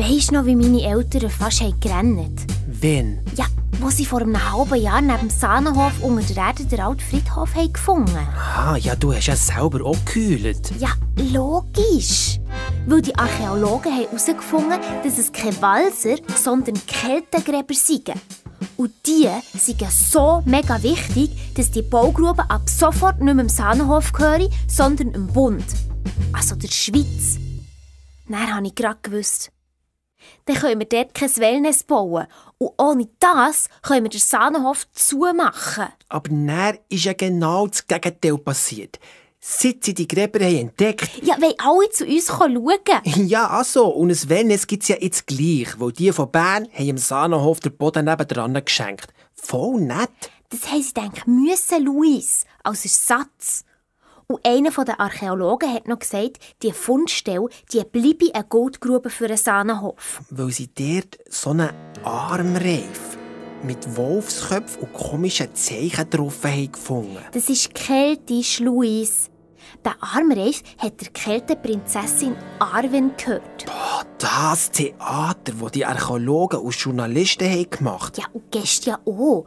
Weisst du noch, wie meine Eltern fast gerannt haben? Wen? Ja, wo sie vor einem halben Jahr neben dem Sahnenhof unter der Erde den alten Friedhof gefunden haben. Ah, ja, du hast ja selber auch gekühlt. Ja, logisch. Weil die Archäologen haben herausgefunden, dass es keine Walser, sondern Keltengräber sind. Und die sind so mega wichtig, dass die Baugruben ab sofort nicht mehr dem Sahnenhof gehören, sondern dem Bund. Also der Schweiz. Dann habe ich gerade gewusst. Dann können wir dort kein Wellness bauen. Und ohne das können wir den Sahnenhof zumachen. Aber dann ist ja genau das Gegenteil passiert. Seit sie die Gräber haben entdeckt. Ja, wollen alle zu uns schauen? Ja, also. Und ein Wellness gibt es ja jetzt gleich, weil die von Bern haben im Sahnenhof den Boden nebendran geschenkt. Voll nett. Das haben sie gedacht, müssen, Luis, als Ersatz. Und einer der Archäologen hat noch gesagt, die Fundstelle die bleibe eine Goldgrube für den Sahnenhof. Weil sie dort so einen Armreif mit Wolfsköpfen und komischen Zeichen drauf haben gefunden. Das ist keltisch, Luis. Der Armreif hat der Keltenprinzessin Arwen gehört. Oh, das Theater, das die Archäologen und Journalisten haben gemacht. Ja, und gestern ja auch.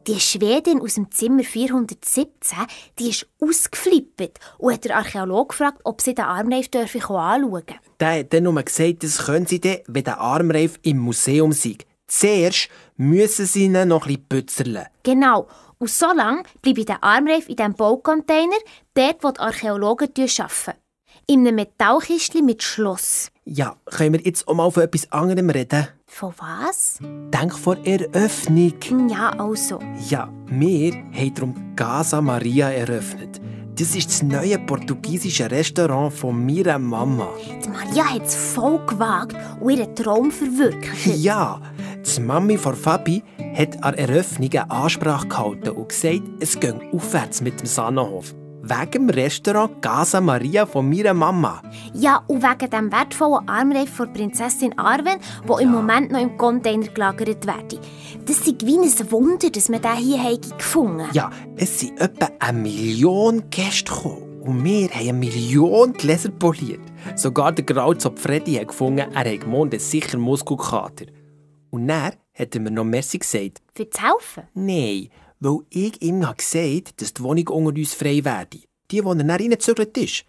Die Schwedin aus dem Zimmer 417, die ist ausgeflippt und hat der Archäologe gefragt, ob sie den Armreif anschauen dürfen. Der hat dann nur gesagt, das können sie dann, wenn der Armreif im Museum sei. Zuerst müssen sie ihn noch ein bisschen putzerlen. Genau. Und so lange bleibe der Armreif in diesem Baucontainer, dort, wo die Archäologen arbeiten. In einem Metallkistchen mit Schloss. Ja, können wir jetzt auch mal von etwas anderem reden? Von was? Denk vor Eröffnung. Ja, also. Ja, wir haben darum Casa Maria eröffnet. Das ist das neue portugiesische Restaurant von meiner Mama. Die Maria hat es voll gewagt und ihren Traum verwirklicht. Ja, die Mami von Fabi hat an der Eröffnung eine Ansprache gehalten und gesagt, es gehe aufwärts mit dem Sahnenhof. Wegen dem Restaurant Casa Maria von meiner Mama. Ja, und wegen dem wertvollen Armreif von Prinzessin Arwen, der im Moment noch im Container gelagert wird. Das ist wie ein Wunder, dass wir den hier gefunden haben. Ja, es sind etwa 1 Million Gäste gekommen. Und wir haben 1 Million Gläser poliert. Sogar der Grauzopf Freddy hat gefunden, er hat gemeint, sicher Muskelkater. Und dann hat er mir noch Merci gesagt. Für das Helfen? Nein, weil ich ihm gesagt habe, dass die Wohnung unter uns frei werde. Die, wo er dann reingezögert ist.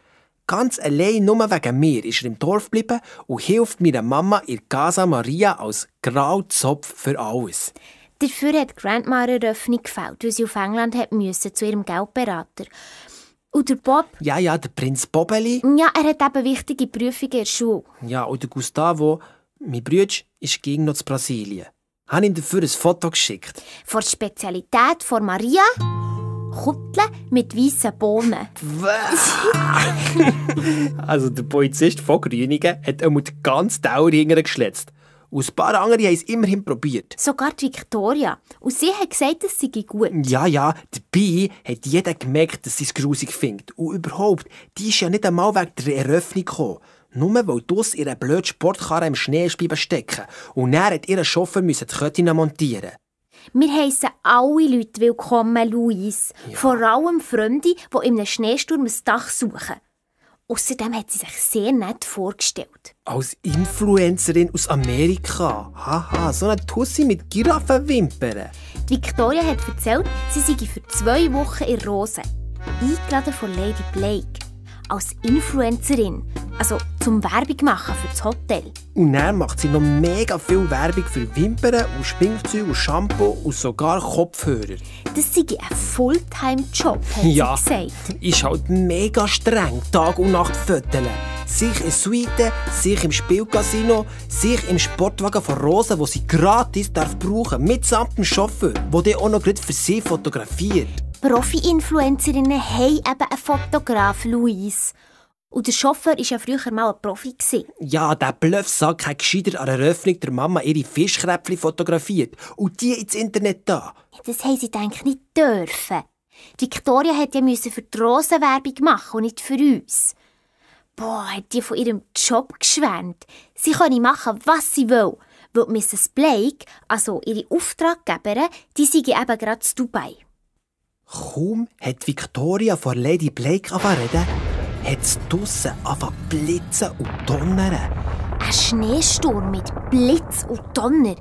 Ganz allein nur wegen mir ist er im Dorf geblieben und hilft meiner Mama in Casa Maria als Grauzopf für alles. Dafür hat Grandma eine Eröffnung gefällt, weil sie auf England musste, zu ihrem Geldberater. Und der Bob? Ja, der Prinz Bobeli. Ja, er hat eben wichtige Prüfungen in der Schule. Ja, und der Gustavo, mein Bruder, ist gegen noch zu Brasilien. Ich habe ihm dafür ein Foto geschickt. Von der Spezialität von Maria? Kutteln mit weißen Bohnen. Also der Polizist von Grüningen hat einmal die ganze Dauer hinterher geschletzt. Und ein paar andere haben es immerhin probiert. Sogar die Victoria. Und sie hat gesagt, es sei gut. Ja, dabei hat jeder gemerkt, dass sie es grusig findet. Und überhaupt, die ist ja nicht einmal wegen der Eröffnung gekommen. Nur weil draussen ihre blöde Sportkarre im Schnee stecken. Und dann hat ihr Chauffeur die Köttinnen montieren. Wir heissen alle Leute willkommen, Luis. Ja. Vor allem Freunde, die in einem Schneesturm ein Dach suchen. Außerdem hat sie sich sehr nett vorgestellt. Als Influencerin aus Amerika. Haha, so eine Tussi mit Giraffenwimpern. Victoria hat erzählt, sie sei für 2 Wochen in Rose. Eingeladen von Lady Blake. Als Influencerin. Also zum Werbung machen für das Hotel. Und dann macht sie noch mega viel Werbung für Wimpern und Schminkzeug und Shampoo und sogar Kopfhörer. Das sei ein Fulltime-Job, hat sie gesagt. Ist halt mega streng, Tag und Nacht föteln. Sich in Suite, sich im Spielcasino, sich im Sportwagen von Rosa, wo sie gratis darf brauchen, mitsamt dem Chauffeur, der dann auch noch gerade für sie fotografiert. Profi-Influencerinnen haben eben einen Fotograf, Luis. Und der Chauffeur war ja früher mal ein Profi. Ja, der Bluffsack hat gescheiter an der Eröffnung der Mama ihre Fischkräpfchen fotografiert. Und die ins Internet da. Das haben sie eigentlich nicht dürfen. Victoria musste ja für die Rosenwerbung machen und nicht für uns. Boah, hat die von ihrem Job geschwärmt. Sie könne machen, was sie will. Weil Mrs. Blake, also ihre Auftraggeberin, die sei eben gerade zu Dubai. Kaum hat Victoria vor Lady Blake angefangen, hat es draussen angefangen blitzen und donnern. Ein ein Schneesturm mit Blitz und Donner.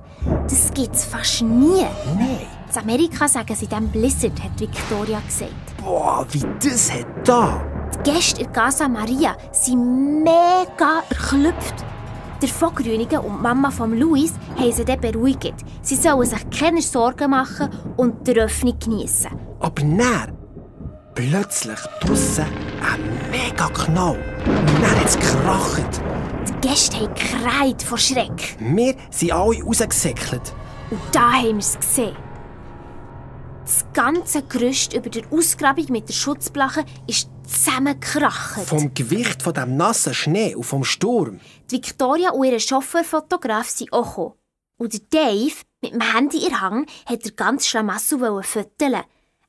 Das gibt es fast nie. Nein. In Amerika sagen sie dem Blizzard, hat Victoria gesagt. Boah, wie das hat da. Die Gäste in Casa Maria sind mega erklüpft. Der Vogrünige und die Mama von Luis haben sie dann beruhigt. Sie sollen sich keine Sorgen machen und die Eröffnung geniessen. Aber dann, plötzlich draussen ein mega Knall. Und dann hat es gekracht. Die Gäste haben gekreiht vor Schreck. Wir sind alle rausgesäckelt. Und da haben wir es gesehen. Das ganze Gerüst über der Ausgrabung mit der Schutzblache ist zusammengekracht. Vom Gewicht von dem nassen Schnee und vom Sturm. Die Victoria und ihr Chauffeurfotograf sind auch gekommen. Und der Dave, mit dem Handy in der Hand, hat den ganzen Schlamassel fotografieren.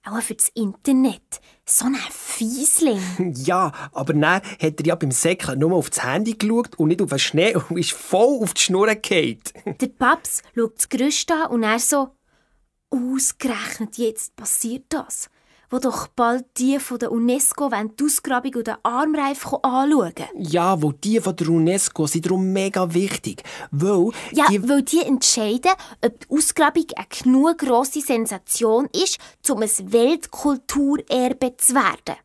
Auch für das Internet. So ein Fiesling. Ja, aber dann hat er ja beim Säckeln nur auf das Handy geschaut und nicht auf den Schnee und ist voll auf die Schnur gefallen. Der Paps schaut das Gerüst an und er so: «Ausgerechnet jetzt passiert das, wo doch bald die von der UNESCO die Ausgrabung und den Armreif anschauen.» Ja, wo die von der UNESCO sind darum mega wichtig. Weil weil die entscheiden, ob die Ausgrabung eine genug grosse Sensation ist, um ein Weltkulturerbe zu werden.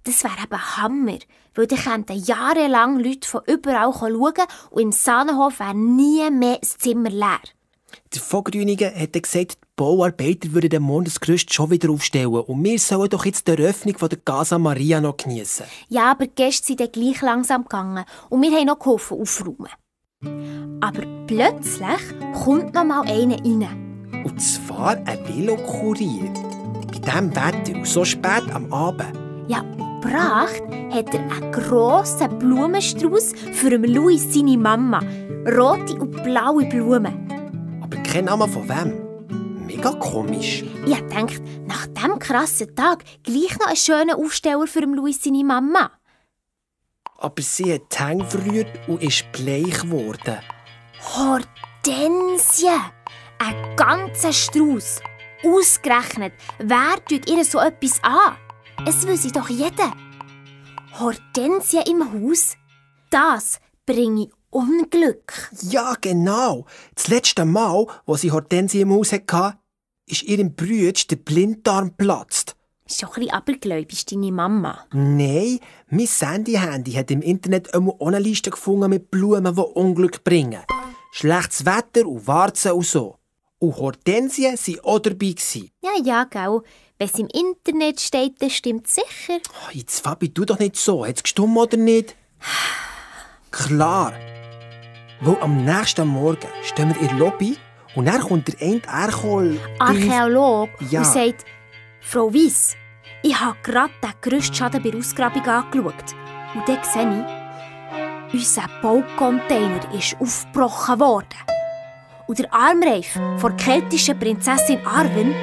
Das wäre eben Hammer, weil dann könnten jahrelang Leute von überall schauen und im Sahnenhof wäre nie mehr ein Zimmer leer. Der Vogrünige hat gesagt, die Bauarbeiter würden den Morgen das Gerüst schon wieder aufstellen und wir sollen doch jetzt die Eröffnung von der Casa Maria noch geniessen. Ja, aber die Gäste sind dann gleich langsam gegangen und wir haben noch geholfen aufräumen. Aber plötzlich kommt noch mal einer rein. Und zwar ein Velokurier. Bei diesem Wetter und so spät am Abend. Ja, und gebracht hat er einen grossen Blumenstrauß für Louis seine Mama. Rote und blaue Blumen. Aber kein Name von wem. Mega komisch. Ich dachte, nach diesem krassen Tag gleich noch einen schönen Aufsteller für Louis seine Mama. Aber sie hat die Hänge verrührt und ist bleich geworden. Hortensie! Ein ganzer Strauß. Ausgerechnet, wer tut ihr so etwas an? Es wüsste doch jeder. Hortensie im Haus? Das bringe Unglück. Ja, genau. Das letzte Mal, als sie Hortensie im Haus hatte, ist ihrem Bruder der Blinddarm geplatzt. Ist schon ein bisschen abergläubisch, deine Mama. Nein, mein Sandy-Handy hat im Internet auch eine Liste gefunden mit Blumen, die Unglück bringen. Schlechtes Wetter und Warzen und so. Und Hortensien waren auch dabei. Ja, gell. Wenn es im Internet steht, dann stimmt es sicher. Oh, jetzt, Fabi, tu doch nicht so. Hat es gestimmt oder nicht? Klar. Weil am nächsten Morgen stehen wir in der Lobby und dann kommt der eine Archäologe Ja. und sagt: «Frau Weiss, ich habe gerade den Gerüstschaden bei der Ausgrabung angeschaut. Und dann sehe ich, unser Baucontainer ist aufgebrochen worden. Und der Armreif von der keltischen Prinzessin Arwen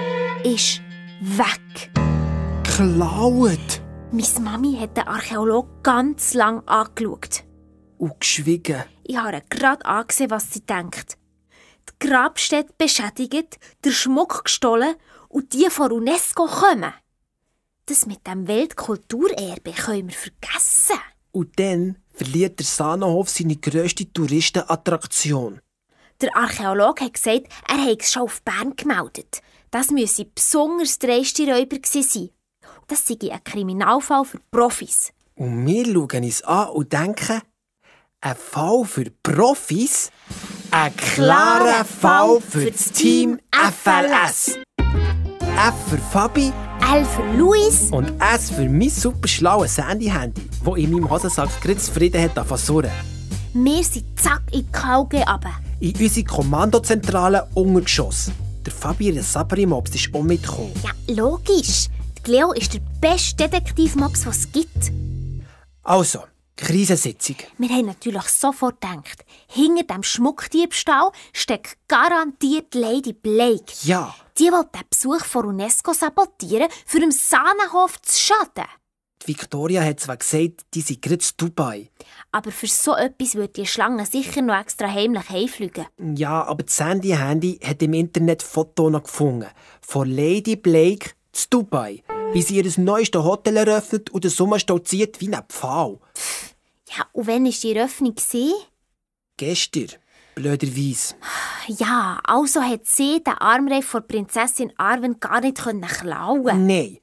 ist weg.» Geklaut. Meine Mami hat den Archäologen ganz lang angeschaut. Und geschwiegen. Ich habe ihr gerade angesehen, was sie denkt. Die Grabstätte beschädigt, der Schmuck gestohlen und die von UNESCO kommen. Das mit dem Weltkulturerbe können wir vergessen. Und dann verliert der Sahnenhof seine grösste Touristenattraktion. Der Archäologe hat gesagt, er habe es schon auf Bern gemeldet. Das müsse besonders dreiste Räuber gewesen sein. Das sei ein Kriminalfall für Profis. Und wir schauen uns an und denken, ein Fall für Profis? Ein klarer Fall für das Team FLS. F für Fabi L für Luis und S für mein super schlaues Sandy-Handy, das in meinem Hosensack gerade zufrieden hat versuchen. Wir sind zack in die KG runter. In unsere Kommandozentrale untergeschossen. Der Fabi Sabri-Mops ist auch mitgekommen. Ja, logisch. Der Leo ist der beste Detektivmops, was es gibt. Also, Krisensitzung. Wir haben natürlich sofort gedacht, hinter dem Schmuckdiebstahl steckt garantiert Lady Blake. Ja. Die will den Besuch von UNESCO sabotieren, für im Sahnenhof zu schaden. Die Victoria hat zwar gesagt, die sind gerade in Dubai. Aber für so etwas würde die Schlange sicher noch extra heimlich heimfliegen. Ja, aber das Sandy-Handy hat im Internet Fotos noch gefunden. Von Lady Blake zu Dubai. Wie sie ihr neuestes Hotel eröffnet und der Sommer stolziert wie ein Pfahl. Ja, und wann war die Eröffnung? Gestern, blöderweise. Ja, also hat sie den Armreif von Prinzessin Arwen gar nicht klauen. Nein.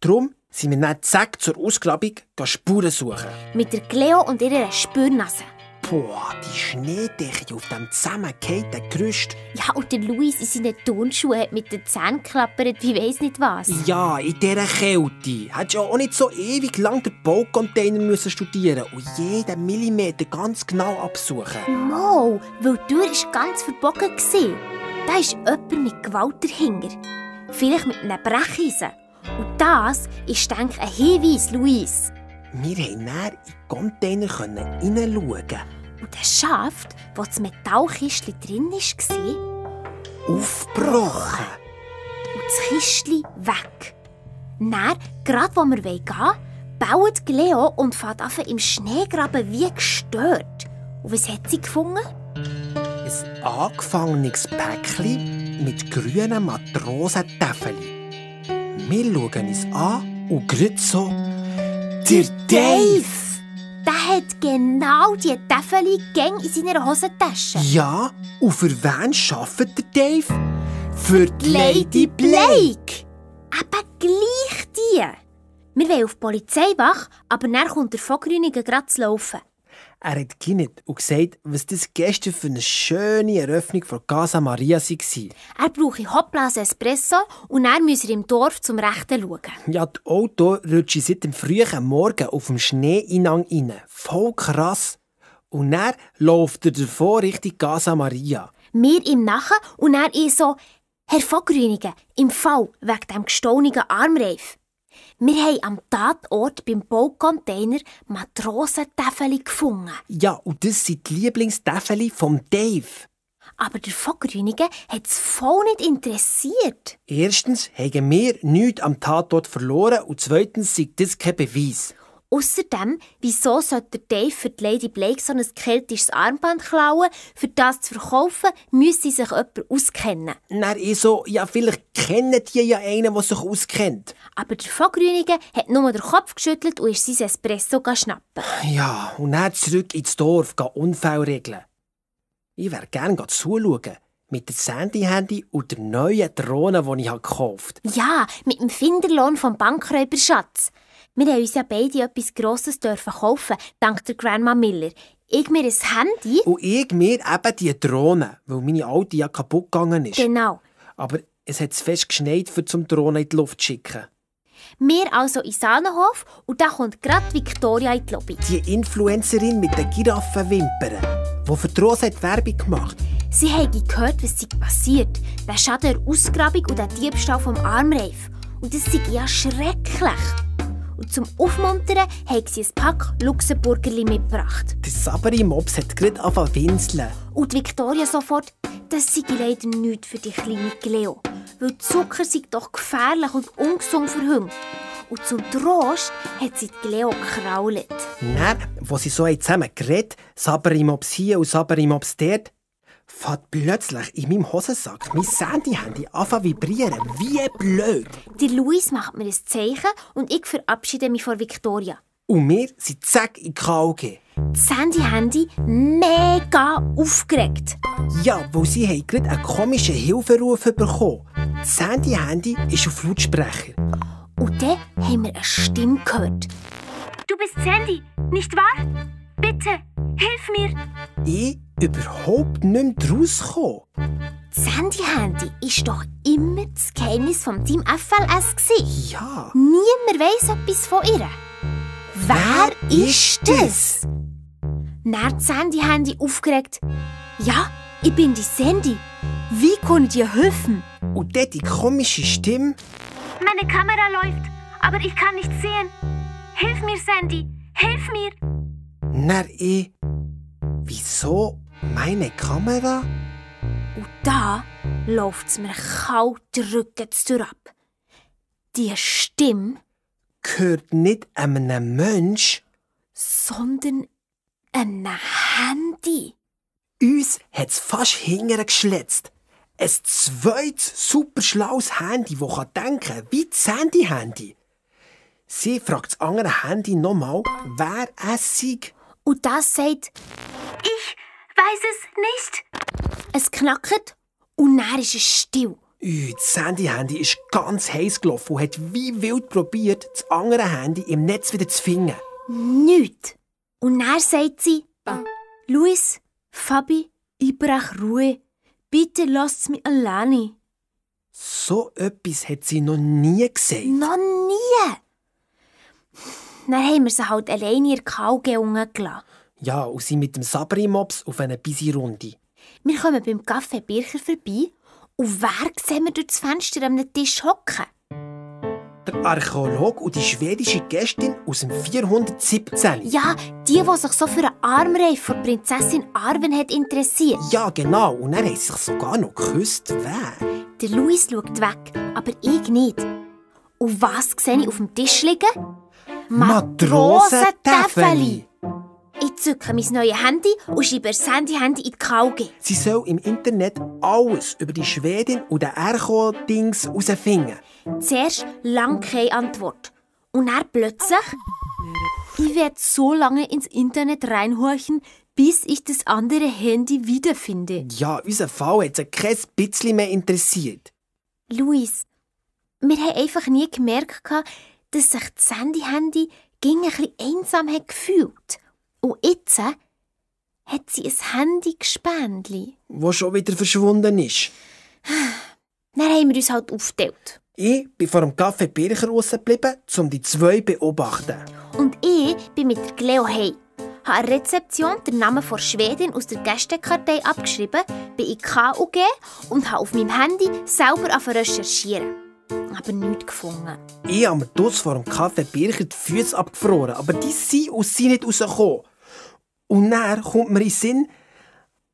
Darum sind wir dann zack zur Ausgrabung Spuren suchen. Mit der Cleo und ihrer Spürnase. Boah, die Schneedecke auf dem zusammengehenden Gerüst. Ja, und der Luis in seinen Turnschuhen hat mit den Zähnen geklappert, wie weiss nicht was. Ja, in dieser Kälte. Hättest du auch nicht so ewig lang den Baucontainer müssen studieren und jeden Millimeter ganz genau absuchen. Mo, weil die Tür war ganz verbogen. Da ist jemand mit Gewalt dahinter. Vielleicht mit einem Brecheisen. Und das ist, denke ich, ein Hinweis, Luis. Wir konnten dann in den Container hineinschauen. Und der Schaft, wo das Metallkistchen drin war, aufgebrochen. Und das Kistchen weg. Dann, gerade wo wir gehen wollen, baut Leo und fährt an im Schneegraben wie gestört. Und was hat sie gefunden? Ein angefangenes Päckchen mit grünen Matrosentäfeln. Wir schauen uns an und gerade so... Der Dave! Der hat genau die Täfeli in seiner Hosentasche. Ja, und für wen arbeitet der Dave? Für die Lady Blake! Eben gleich die. Wir wollen auf die Polizeiwache, aber dann kommt der Vogrüniger gerade zu laufen. Er hat gekinnt und gesagt, was das gestern für eine schöne Eröffnung von Casa Maria war. Er brauche Hopplas Espresso und dann muss er im Dorf zum Rechten schauen. Ja, das Auto rutscht seit dem frühen Morgen auf dem Schneeinang rein. Voll krass. Und dann läuft er davor Richtung Casa Maria. Wir ihm nachher und er so, Herr Vogrüniger, im Fall wegen dem gestohlenen Armreif. Wir haben am Tatort beim Baucontainer Matrosentäfeli gefunden. Ja, und das sind die Lieblingstäfeli vom Dave. Aber der Vogrüniger hat es voll nicht interessiert. Erstens haben wir nichts am Tatort verloren und zweitens ist das kein Beweis. Außerdem, wieso sollte der Dave für die Lady Blake so ein keltisches Armband klauen? Für das zu verkaufen, müsste sich jemand auskennen. Dann so, ja, vielleicht kennen die ja einen, der sich auskennt. Aber der Vogrüniger hat nur den Kopf geschüttelt und ist sein Espresso schnappen. Ja, und dann zurück ins Dorf, Unfälle regeln. Ich wäre gerne zuschauen. Mit dem Sandy-Handy und der neuen Drohne, die ich gekauft habe. Ja, mit dem Finderlohn vom Bankräuberschatz. Wir haben uns ja beide etwas Grosses kaufen, dank der Grandma Miller. Ich mir ein Handy. Und ich mir eben die Drohne, weil meine alte ja kaputt gegangen ist. Genau. Aber es hat zu fest geschneit, um die Drohne in die Luft zu schicken. Wir also in Sahnenhof und da kommt gerade Victoria in die Lobby. Die Influencerin mit den Giraffenwimpern, die für die Rose hat Werbung gemacht. Sie habe gehört, was passiert. Der Schaden der Ausgrabung und der Diebstahl vom Armreif. Und das sei ja schrecklich. Und zum Aufmuntern haben sie ein Pack Luxemburgerli mitgebracht. Der Sabri-Mops hat gerade angefangen zu winseln. Und Victoria sofort, das sei leider nichts für die kleine Cleo. Weil Zucker sei doch gefährlich und ungesund für Hunde. Und zum Trost hat sie die Cleo gekrault. Dann, wo sie so zusammen geredet, Sabri-Mops hier und Sabri-Mops dort, fährt plötzlich in meinem Hosensack mein Sandy-Handy an zu vibrieren. Wie blöd. Der Luis macht mir ein Zeichen und ich verabschiede mich von Victoria. Und wir sind zack in die KOG. Das Handy mega aufgeregt. Ja, weil sie haben gerade einen komischen Hilferuf bekommen. Das Handy ist auf Lautsprecher. Und dann haben wir eine Stimme gehört. Du bist Sandy, nicht wahr? Bitte, hilf mir. Ich überhaupt nicht mehr rausgekommen. Das Handy war doch immer das Geheimnis vom Team FLS. Ja. Niemand weiss etwas von ihr. Wer ist das? Dann das Handy aufgeregt. Ja, ich bin die Sandy. Wie kann ich dir helfen? Und dort die komische Stimme. Meine Kamera läuft, aber ich kann nicht sehen. Hilf mir, Sandy. Hilf mir. Na, wieso meine Kamera? Und da läuft es mir kalt den Rücken ab. Die Stimme gehört nicht einem Mensch, sondern einem Handy. Uns hat es fast hinterher geschletzt. Ein zweites super schlaues Handy, das denken kann, wie das Handy. Sie fragt das andere Handy nochmal, wer es sei. Und das sagt, ich weiß es nicht. Es knackt und dann ist es still. Das Sandy-Handy ist ganz heiß gelaufen und hat wie wild probiert, das andere Handy im Netz wieder zu finden. Nichts. Und dann sagt sie, Luis, Fabi, ich brauche Ruhe. Bitte lasst mich alleine. So etwas hat sie noch nie gesagt. Noch nie. Dann haben wir sie halt alleine in der KG gelassen. Ja, und sie mit dem Sabri-Mops auf eine Busy-Runde. Wir kommen beim Café Bircher vorbei und wer sehen wir durch das Fenster an einem Tisch hocken? Der Archäologe und die schwedische Gästin aus dem 417. Ja, die sich so für einen Armreif von Prinzessin Arwen hat interessiert. Ja, genau. Und er hat sich sogar noch geküsst. Wer? Der Luis schaut weg, aber ich nicht. Und was sehe ich auf dem Tisch liegen? Matrosentäfeli! Ich zücke mein neues Handy und schreibe das Handy in die KG. Sie soll im Internet alles über die Schwedin und den Ercho-Dings herausfinden. Zuerst lang keine Antwort. Und dann plötzlich... Ich werde so lange ins Internet reinhorchen, bis ich das andere Handy wiederfinde. Ja, unser Fall hat sie kein bisschen mehr interessiert. Luis, wir haben einfach nie gemerkt, dass sich das Handy ein bisschen einsam hat gefühlt. Und jetzt hat sie ein Handy-Gespendli. Das schon wieder verschwunden ist. Dann haben wir uns halt aufgeteilt. Ich bin vor dem Café Bircher rausgeblieben, um die zwei zu beobachten. Und ich bin mit der Cleo heim. Habe an der Rezeption den Namen von Schwedin aus der Gästekartei abgeschrieben, bin in KUG und habe auf meinem Handy selber recherchieren. Aber nichts gefunden. Ich habe mir dort vor dem Café Bircher die Füße abgefroren, aber die sind aus sie nicht rausgekommen. Und dann kommt mir in den Sinn,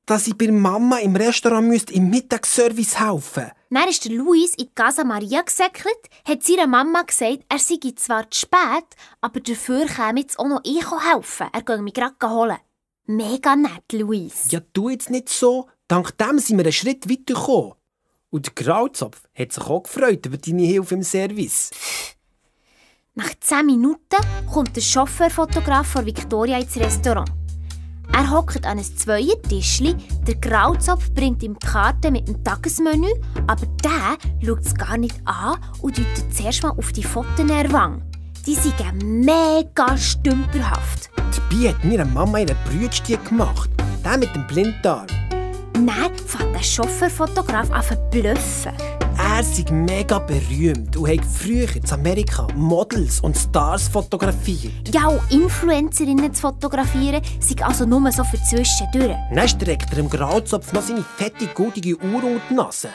dass ich bei Mama im Restaurant im Mittagsservice helfen müsste. Dann ist der Luis in die Casa Maria gesäckelt, hat seiner Mama gesagt, er sei zwar zu spät, aber dafür käme jetzt auch noch ich helfen. Er gehe mich gerade holen. Mega nett, Luis. Ja, tu jetzt nicht so. Dank dem sind wir einen Schritt weiter gekommen. Und der Grauzopf hat sich auch gefreut über deine Hilfe im Service. Nach 10 Minuten kommt der Chauffeurfotograf von Victoria ins Restaurant. Er hockt an einem Zweiertischli, der Grauzopf bringt ihm die Karte mit dem Tagesmenü, aber der schaut es gar nicht an und deutet zuerst mal auf die Fotos in der Wange. Die sind mega stümperhaft. Dabei hat meine Mama ihren Brütstieg gemacht. Der mit dem Blinddarm. Dann fängt der Chauffeurfotograf an zu bluffen. Er ist mega berühmt und hat früher in Amerika Models und Stars fotografiert. Ja, und Influencerinnen zu fotografieren, sind also nur so für zwischendurch. Dann streckt er im Grauzopf noch seine fette, goldige Uhr unter die Nase.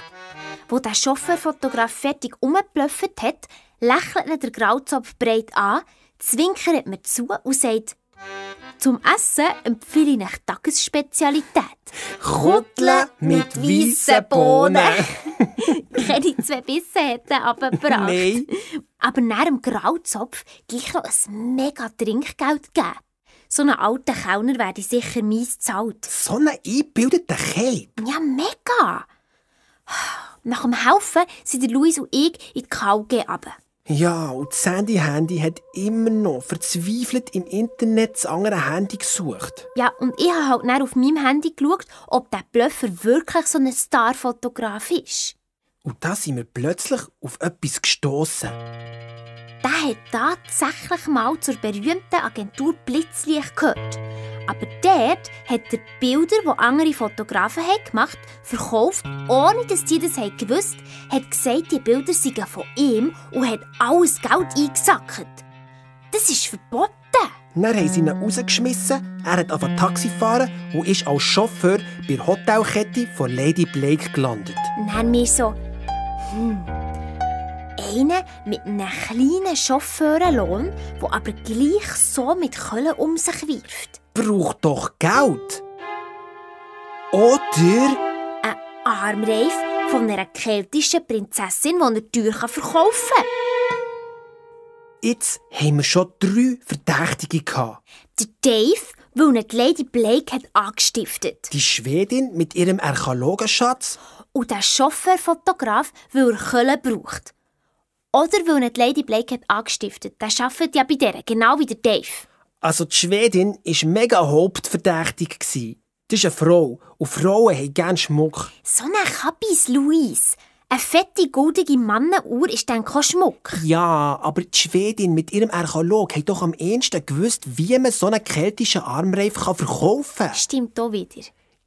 Wo der Chauffeurfotograf fertig umgeblufft hat, lächelt ihn der Grauzopf breit an, zwinkert mir zu und sagt: Zum Essen empfehle ich eine Tagesspezialität. Kutteln mit weissen Bohnen. Keine 2 Bissen hätten abgebracht. Nein. Aber nach dem Grauzopf gleich noch ein mega Trinkgeld geben. So einen alten Kellner werde sicher mies gezahlt. So einen eingebildeten Kerl. Ja, mega. Nach dem Helfen sind der Luis und ich in die KUG runter. Ja, und das Handy hat immer noch verzweifelt im Internet das andere Handy gesucht. Ja, und ich habe halt dann auf meinem Handy geschaut, ob der Bluffer wirklich so ein Starfotograf ist. Und da sind wir plötzlich auf etwas gestossen. Der hat tatsächlich mal zur berühmten Agentur Blitzlicht gehört. Aber dort hat er Bilder, die andere Fotografen gemacht haben, verkauft, ohne dass die das gewusst haben, hat gesagt, die Bilder seien von ihm und hat alles Geld eingesackt. Das ist verboten. Dann haben sie ihn rausgeschmissen, er hat angefangen Taxi fahren und ist als Chauffeur bei der Hotelkette von Lady Blake gelandet. Dann haben wir so... Einer mit einem kleinen Chauffeurenlohn, der aber gleich so mit Köln um sich wirft. Braucht doch Geld. Oder? Ein Armreif von einer keltischen Prinzessin, die er teuer verkaufen kann. Jetzt haben wir schon 3 Verdächtige gehabt. Der Dave, weil ihn die Lady Blake hat angestiftet. Die Schwedin mit ihrem Archäologenschatz. Und der Chauffeurfotograf, weil er Köln braucht. Oder weil ihn die Lady Blake hat angestiftet. Der arbeitet ja bei der, genau wie der Dave. Also die Schwedin war mega hauptverdächtig. Das ist eine Frau und Frauen haben gerne Schmuck. So eine Kabis, Luis. Eine fette, goldige Mannenuhr ist dann kein Schmuck. Ja, aber die Schwedin mit ihrem Archäolog hat doch am ehesten gewusst, wie man so einen keltischen Armreif verkaufen kann. Stimmt auch wieder.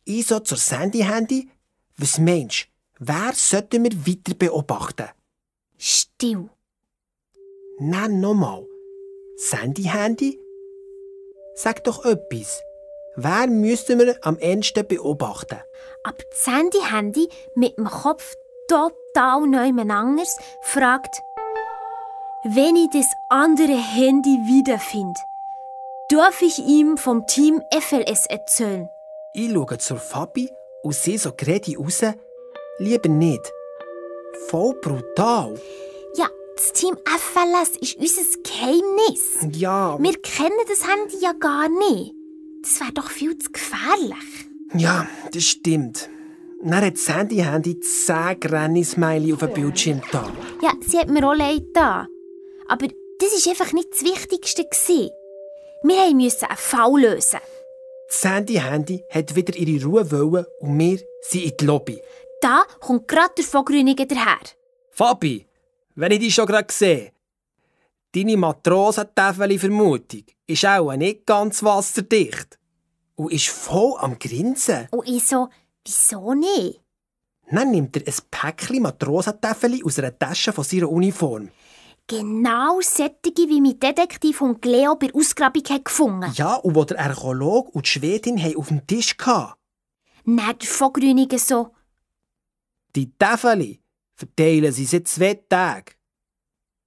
Ich so zur Sandy-Handy. Was meinst du? Wer sollten wir weiter beobachten? Still. Nein, nochmal. Sandy-Handy? Sag doch etwas. Wer müssten wir am ehesten beobachten? Aber das Handy mit dem Kopf total neues fragt, wenn ich das andere Handy wiederfinde, darf ich ihm vom Team FLS erzählen? Ich schaue zur Fabi und sehe so gerade raus. Lieber nicht. Voll brutal. Ja, das Team FLS ist unser Geheimnis. Ja. Wir kennen das Handy ja gar nicht. Das wäre doch viel zu gefährlich. Ja, das stimmt. Dann hat Sandy-Handy 10 Granny-Smiley auf dem Bildschirm da. Ja, sie hat mir auch leid da. Aber das war einfach nicht das Wichtigste. Wir mussten einen Fall lösen. Sandy-Handy hat wieder ihre Ruhe wollen und wir sind in die Lobby. Da kommt gerade der Vogrüniger daher. Fabi, wenn ich dich schon gerade sehe, deine Matrosentafel-Vermutung ist auch nicht ganz wasserdicht. Und ist voll am Grinsen. Und ich so, wieso nicht? Dann nimmt er ein Päckchen Matrosentafel aus einer Tasche von seiner Uniform. Genau solche, wie mein Detektiv und Leo bei der Ausgrabung gefunden haben. Ja, und wo der Archäolog und die Schwedin auf dem Tisch hatten. Dann der Vogrüniger so, die Tafel verteilen sie seit 2 Tagen.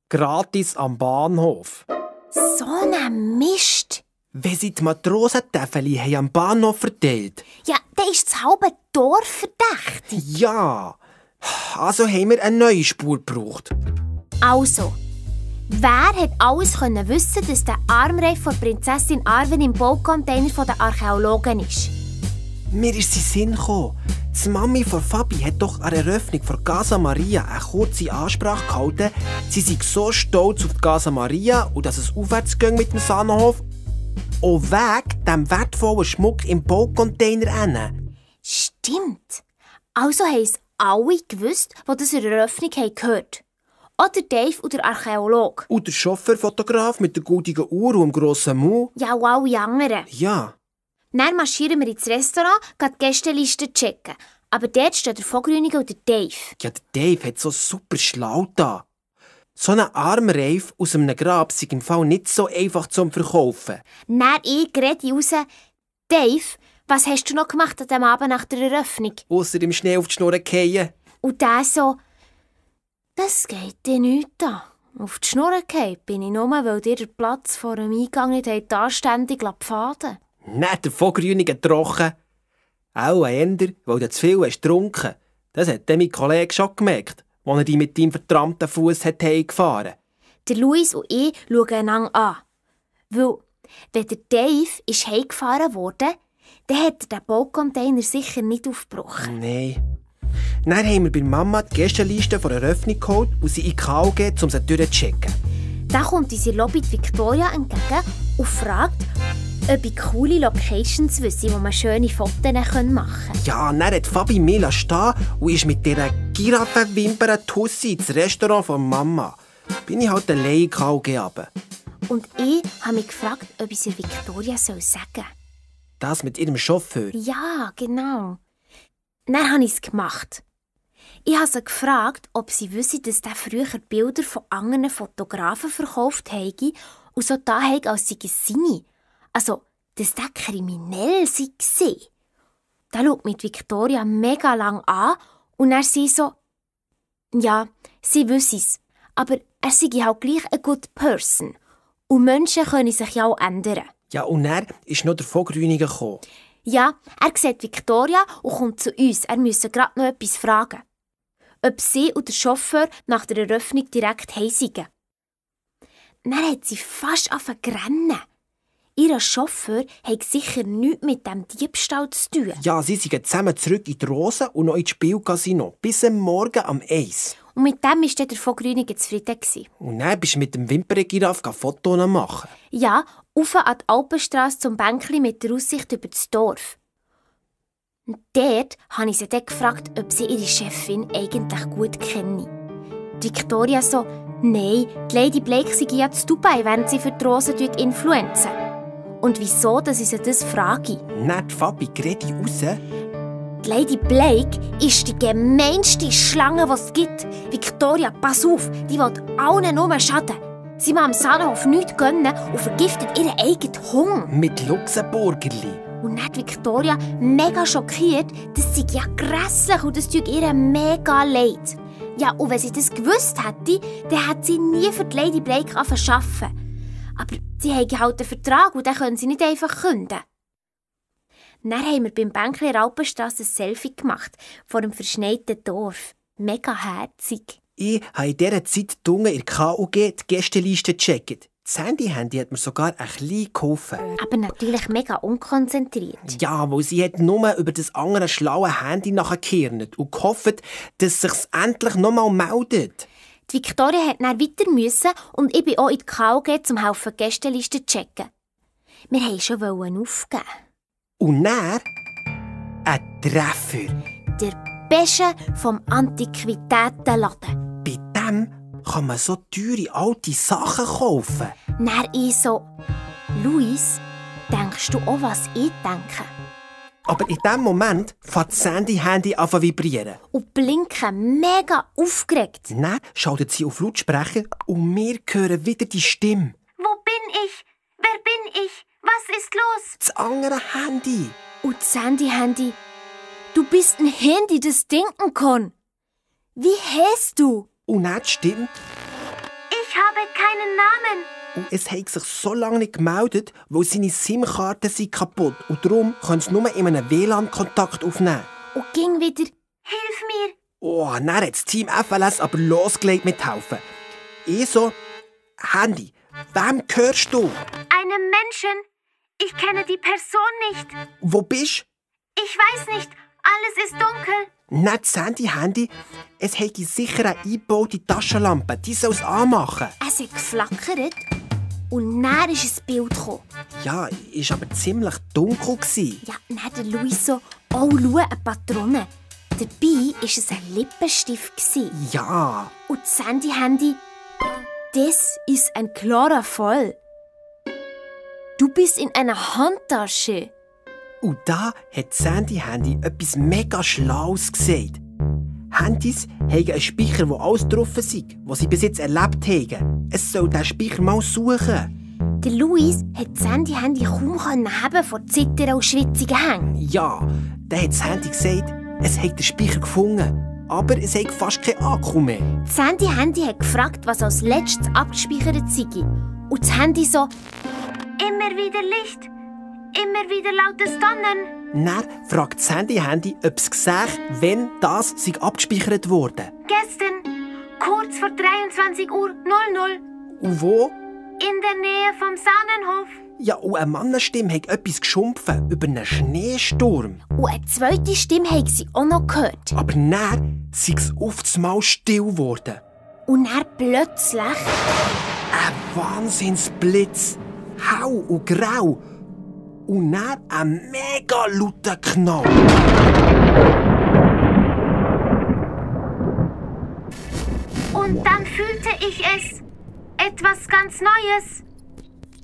Gratis am Bahnhof. so ein Mist. Wenn sie die Matrosentafel am Bahnhof verteilt. Ja, dann ist das halbe Dorf verdächtig. Ja, also haben wir eine neue Spur gebraucht. Also, wer hat alles wissen, dass der Armreif von Prinzessin Arwen im Baucontainer der Archäologen ist? Mir ist in den Sinn gekommen. Die Mami von Fabi hat doch an der Eröffnung von Casa Maria eine kurze Ansprache gehalten. Sie sei so stolz auf die Casa Maria und dass es aufwärts ging mit dem Sahnenhof. Auch wegen dem wertvollen Schmuck im Baucontainer hin. Stimmt. Also haben es alle gewusst, die das in der Eröffnung gehört haben. Oder Dave und der Archäologe. Und der Chauffeurfotograf mit der goldigen Uhr und dem grossen Mund. Ja, und alle anderen. Ja. Dann marschieren wir ins Restaurant, gehen die Gästeliste checken. Aber dort steht der Vogrüniger und der Dave. Ja, der Dave hat so super schlau da. So ein Armreif aus einem Grab ist im Fall nicht so einfach zum Verkaufen. Dann ich rede raus, Dave, was hast du noch gemacht an diesem Abend nach der Eröffnung? Ausser im Schnee auf die Schnur fallen. Und der so, das geht dir nicht an. Auf die Schnur gefallen bin ich nur, weil dir der Platz vor dem Eingang nicht anständig pfaden. Nicht der Vogrüniger trocken. Auch ein Ender, weil du zu viel hast getrunken. Das hat mein Kollege schon gemerkt, als er dich mit deinem vertrammten Fuß heimgefahren hat. Der Luis und ich schauen einander an. Weil, wenn der Dave ist heimgefahren wurde, dann hat er den Baucontainer sicher nicht aufgebrochen. Nein. Dann haben wir bei Mama die Gästeliste von der Eröffnung geholt und sie in die KO gegeben, um sie durchzuchecken. Dann kommt unsere Lobby die Victoria entgegen und fragt, ob ich coole Locations wüsste, wo man schöne Fotos machen können. Ja, dann hat Fabi mich stehen und ist mit dieser Giraffenwimpern-Tussi ins Restaurant von Mama. Bin ich halt allein in die KO runter. Und ich habe mich gefragt, ob ich es Victoria sagen soll. Das mit ihrem Chauffeur? Ja, genau. Dann habe ich es gemacht. Ich habe sie gefragt, ob sie wüsste, dass der früher Bilder von anderen Fotografen verkauft habe und so da habe, als sei es seine. Also, dass der kriminell sei. Da schaut mich Victoria mega lang an und er sie so, ja, sie wüsste es, aber er sei halt gleich a good person. Und Menschen können sich ja auch ändern. Ja, und dann ist noch der Vogrüniger gekommen. Ja, er sieht Victoria und kommt zu uns. Er müsse gerade noch etwas fragen. Ob sie und der Chauffeur nach der Eröffnung direkt heim seien. Dann hat sie fast angefangen zu rennen. Ihr Chauffeur hat sicher nichts mit dem Diebstahl zu tun. Ja, sie sind zusammen zurück in die Rose und noch ins Spielcasino. Bis am Morgen am 1. Und mit dem war der Vogrüniger zufrieden. Und dann bist du mit dem Wimperngiraff Fotos machen. Ja, rauf an die Alpenstrasse zum Bänkli mit der Aussicht über das Dorf. Dort habe ich sie dann gefragt, ob sie ihre Chefin eigentlich gut kenne. Victoria so, nein, die Lady Blake sei ja zu Dubai, während sie für die Rosen influenzen. Und wieso, dass ich sie das frage? Nicht Fabi, rede raus. Die Lady Blake ist die gemeinste Schlange, die es gibt. Victoria, pass auf, die will allen nur schaden. Sie will am Sahnenhof nichts gönnen und vergiftet ihren eigenen Hunger. Mit Luxemburgerli. Und dann hat Victoria mega schockiert, das sei ja grässlich und das tut ihr mega leid. Ja, und wenn sie das gewusst hätte, dann hätte sie nie für die Lady Blake arbeiten. Aber sie haben halt einen Vertrag und den können sie nicht einfach kündigen. Dann haben wir beim Bänkli in der Alpenstrasse ein Selfie gemacht, vor dem verschneiten Dorf. Mega herzig. Ich habe in dieser Zeit in der KUG die Gästeliste gecheckt. Das Handy hat mir sogar ein bisschen geholfen. Aber natürlich mega unkonzentriert. Ja, weil sie hat nur über das andere schlaue Handy nachgekehrt und gehofft, dass es sich endlich noch mal meldet. Die Victoria musste dann weiter müssen und ich bin auch in die KUG zum Helfen die Gästeliste zu checken. Wir wollten schon aufgeben. Und dann ein Treffer. Der Beste vom Antiquitätenladen. Bei dem kann man so teure alte Sachen kaufen. Dann ich so, Luis, denkst du auch, was ich denke? Aber in dem Moment fängt das Handy an zu vibrieren. Und blinken mega aufgeregt. Dann schaltet sie auf Lautsprecher und wir hören wieder die Stimme. Wo bin ich? Wer bin ich? Was ist los? Das andere Handy. Und das Handy. Du bist ein Handy, das denken kann. Wie heißt du? Und dann die Stimme. Ich habe keinen Namen. Und es hat sich so lange nicht gemeldet, weil seine SIM-Karte sind kaputt. Und darum können sie nur in einem WLAN-Kontakt aufnehmen. Und ging wieder, hilf mir. Oh, dann hat das Team FLS aber losgelegt mithelfen. Ich so, Handy, wem gehörst du? Einem Menschen. Ich kenne die Person nicht. Wo bist du? Ich weiß nicht. Alles ist dunkel. Nicht das Handy. Es hat sicher eine eingebaute Taschenlampe. Die soll es anmachen. Es hat geflackert und dann ist ein Bild gekommen. Ja, es war aber ziemlich dunkel. Ja, dann hat Luis so, oh, schau, eine Patrone. Dabei war es ein Lippenstift. Ja. Und das Handy, das ist ein klarer Fall. Du bist in einer Handtasche. Und da hat das Handy etwas mega Schlaues gesagt. Handys haben einen Speicher, der alles drauf ist, was sie bis jetzt erlebt haben. Es soll diesen Speicher mal suchen. Der Luis hat das Handy kaum haben vor Zittern und schwitzigen Hängen. Ja, dann hat das Handy gesagt, es hat den Speicher gefunden. Aber es hat fast keinen Akku mehr. Das Handy hat gefragt, was als letztes abgespeichert sei. Und das Handy so, immer wieder Licht. Immer wieder lautes Donnern. Dann fragt das Handy, ob es sieht, wenn das abgespeichert wurde. Gestern, kurz vor 23:00 Uhr. Und wo? In der Nähe vom Sahnenhof. Ja, und eine Mannenstimme hat etwas geschumpfen über einen Schneesturm. Und eine zweite Stimme haben sie auch noch gehört. Aber dann sei es auf einmal still geworden. Und dann plötzlich... Ein Wahnsinnsblitz. Hau und grau. Und dann ein mega lauter Knall. Und dann fühlte ich es. Etwas ganz Neues.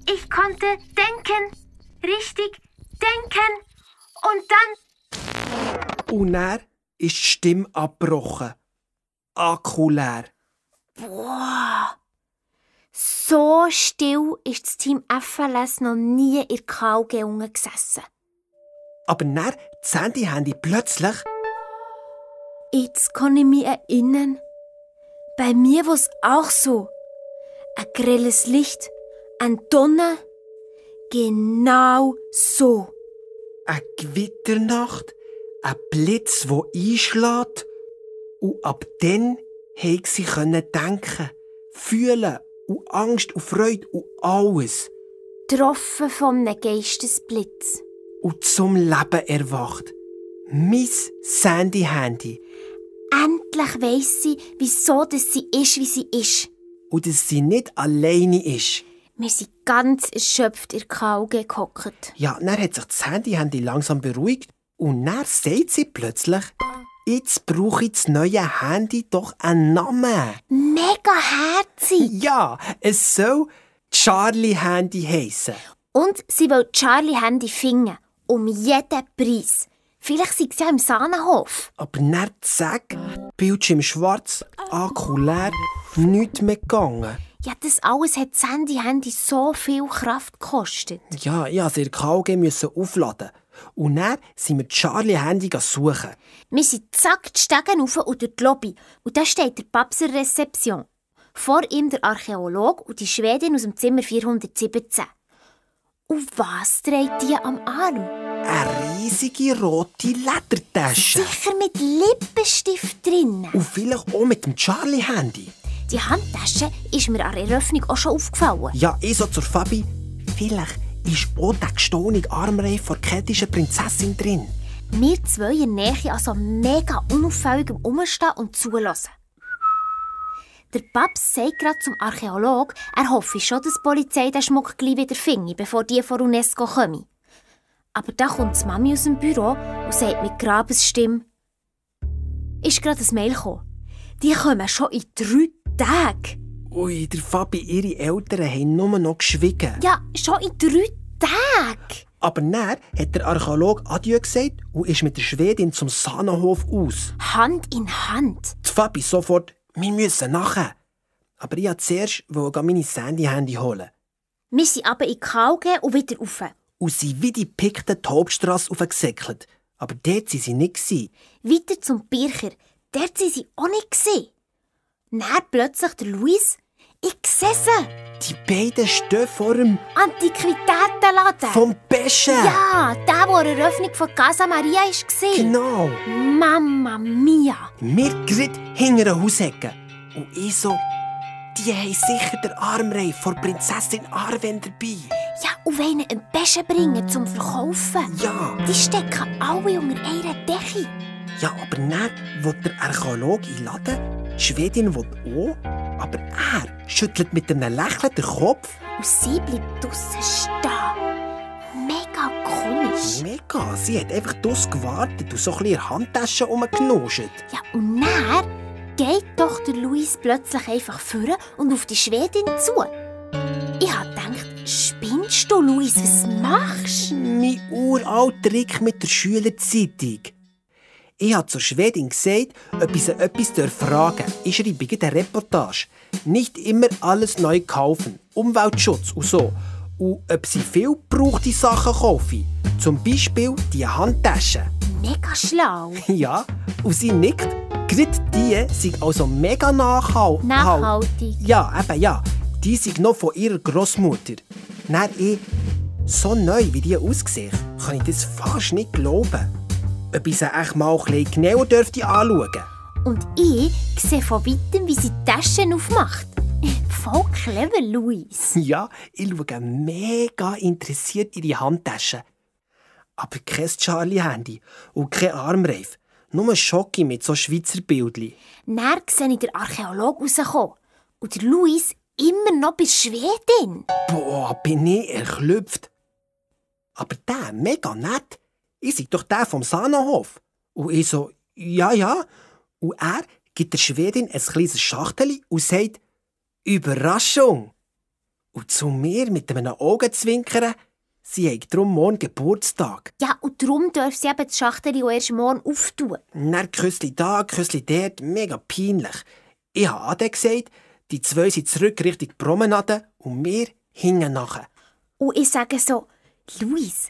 Ich konnte denken. Richtig denken. Und dann... Und dann ist die Stimme abgebrochen. Akku leer. Boah. So still ist das Team FLS noch nie in der KUG gesessen. Aber dann das Handy plötzlich... Jetzt kann ich mich erinnern. Bei mir war es auch so. Ein grelles Licht, ein Donner. Genau so. Eine Gewitternacht, ein Blitz, der einschlägt. Und ab dann konnte sie denken, fühlen und Angst und Freude und alles. Getroffen von einem Geistesblitz. Und zum Leben erwacht. Mein Sandy-Handy. Endlich weiss sie, wieso sie ist, wie sie ist. Und dass sie nicht alleine ist. Wir sind ganz erschöpft in der KUG gehockt. Ja, dann hat sich das Handy langsam beruhigt Und dann sagt sie plötzlich, jetzt brauche ich das neue Handy doch einen Namen. Mega herzig. Ja, es soll Charlie-Handy heissen. Und sie will Charlie Handy finden. Um jeden Preis. Vielleicht sei sie ja im Sahnenhof. Aber dann zack, Bildschirm schwarz, Akku leer, nichts mehr gegangen. Ja, das alles hat das Handy so viel Kraft gekostet. Ja, ich musste in der KG aufladen. Und dann sind wir Charlie-Handy suchen. Wir sind zack die Stege rauf und durch die Lobby. Und da steht der Paps in der Rezeption. Vor ihm der Archäologe und die Schwedin aus dem Zimmer 417. Und was trägt die am Arm? Eine riesige rote Ledertasche. Sicher mit Lippenstift drin. Und vielleicht auch mit dem Charlie-Handy. Die Handtasche ist mir an der Eröffnung auch schon aufgefallen. Ja, ich so zur Fabi. Vielleicht ist auch der gestohlene Armreif von der keltischen Prinzessin drin. Wir zwei in der Nähe also mega unauffällig Umstehen und zulassen. Der Paps sagt gerade zum Archäolog, er hoffe schon, dass die Polizei den Schmuck gleich wieder finde, bevor die von UNESCO kommen. Aber da kommt die Mami aus dem Büro und sagt mit Grabesstimme, ist gerade ein Mail gekommen. Die kommen schon in 3 Tagen. Ui, der Fabi, ihre Eltern haben nur noch geschwiegen. Ja, schon in 3 Tagen. Aber dann hat der Archäolog Adieu gesagt und ist mit der Schwedin zum Sahnenhof aus. Hand in Hand. Die Fabi sofort, wir müssen nachher. Aber ich wollte zuerst meine Sandy-Handy holen. Wir sind aber in die KG und wieder rauf. Und sind wie die Pikten die Hauptstrasse aufgesäckelt. Aber dort waren sie nicht. Weiter zum Bircher. Dort waren sie auch nicht. Dann plötzlich der Luis. Ich sehe sie. Die beiden stehen vor dem Antiquitätenladen. vom Beschen. Ja, der, der an der Eröffnung von Casa Maria war. Genau. Mamma mia. Wir gerade hinter einer Haushecke. Und ich so, die haben sicher den Armreif von Prinzessin Arwen dabei. Ja, und wollen einen Beschen bringen zum Verkaufen. Ja. Die stecken alle unter einer Decke. Ja, aber dann will der Archäologe einladen, die Schwedin will auch, aber er schüttelt mit einem Lächeln den Kopf. Und sie bleibt draussen stehen. Mega komisch. Mega, sie hat einfach draussen gewartet und so ein bisschen in der Handtasche rumgeknuschelt. Ja, und dann geht doch der Luis plötzlich einfach vor und auf die Schwedin zu. Ich hab gedacht, spinnst du, Luis, was machst du? Mein uralter Trick mit der Schülerzeitung. Ich habe zur Schwedin gesagt, ob ich sie etwas fragen darf. Ich schreibe eine Reportage. Nicht immer alles neu kaufen. Umweltschutz und so. Und ob sie viel gebrauchte Sachen kaufen. Zum Beispiel die Handtaschen. Mega schlau. Ja, und sie nickt. Gerade die sind also mega nachhaltig. Nachhaltig. Ja, eben ja. Die sind noch von ihrer Großmutter. Dann so neu wie die aussehen, kann ich das fast nicht glauben. Ob ich sie echt mal ein bisschen genauer dürfte anschauen. Und ich sehe von weitem, wie sie die Taschen aufmacht. Voll clever, Luis. Ja, ich schaue mega interessiert in die Handtasche. Aber kein Charlie-Handy und kein Armreif. Nur ein Schocki mit so Schweizer Bildchen. Dann sehe ich den Archäologen rauskommen. Und der Luis immer noch bei der Schwedin. Boah, bin ich erklüpft. Aber der, mega nett. Ich sei doch der vom Sahnenhof. Und ich so, ja. Und er gibt der Schwedin ein kleines Schachtel und sagt, Überraschung. Und zu mir mit einem Augenzwinkern, sie hat darum morgen Geburtstag. Ja, und darum darf sie eben die Schachtel auch erst morgen auftun. Dann Küssli da, Küssli dort, mega peinlich. Ich habe Ade gesagt, die zwei sind zurück Richtung Promenade und wir hingen nachher. Und ich sage so, Luis,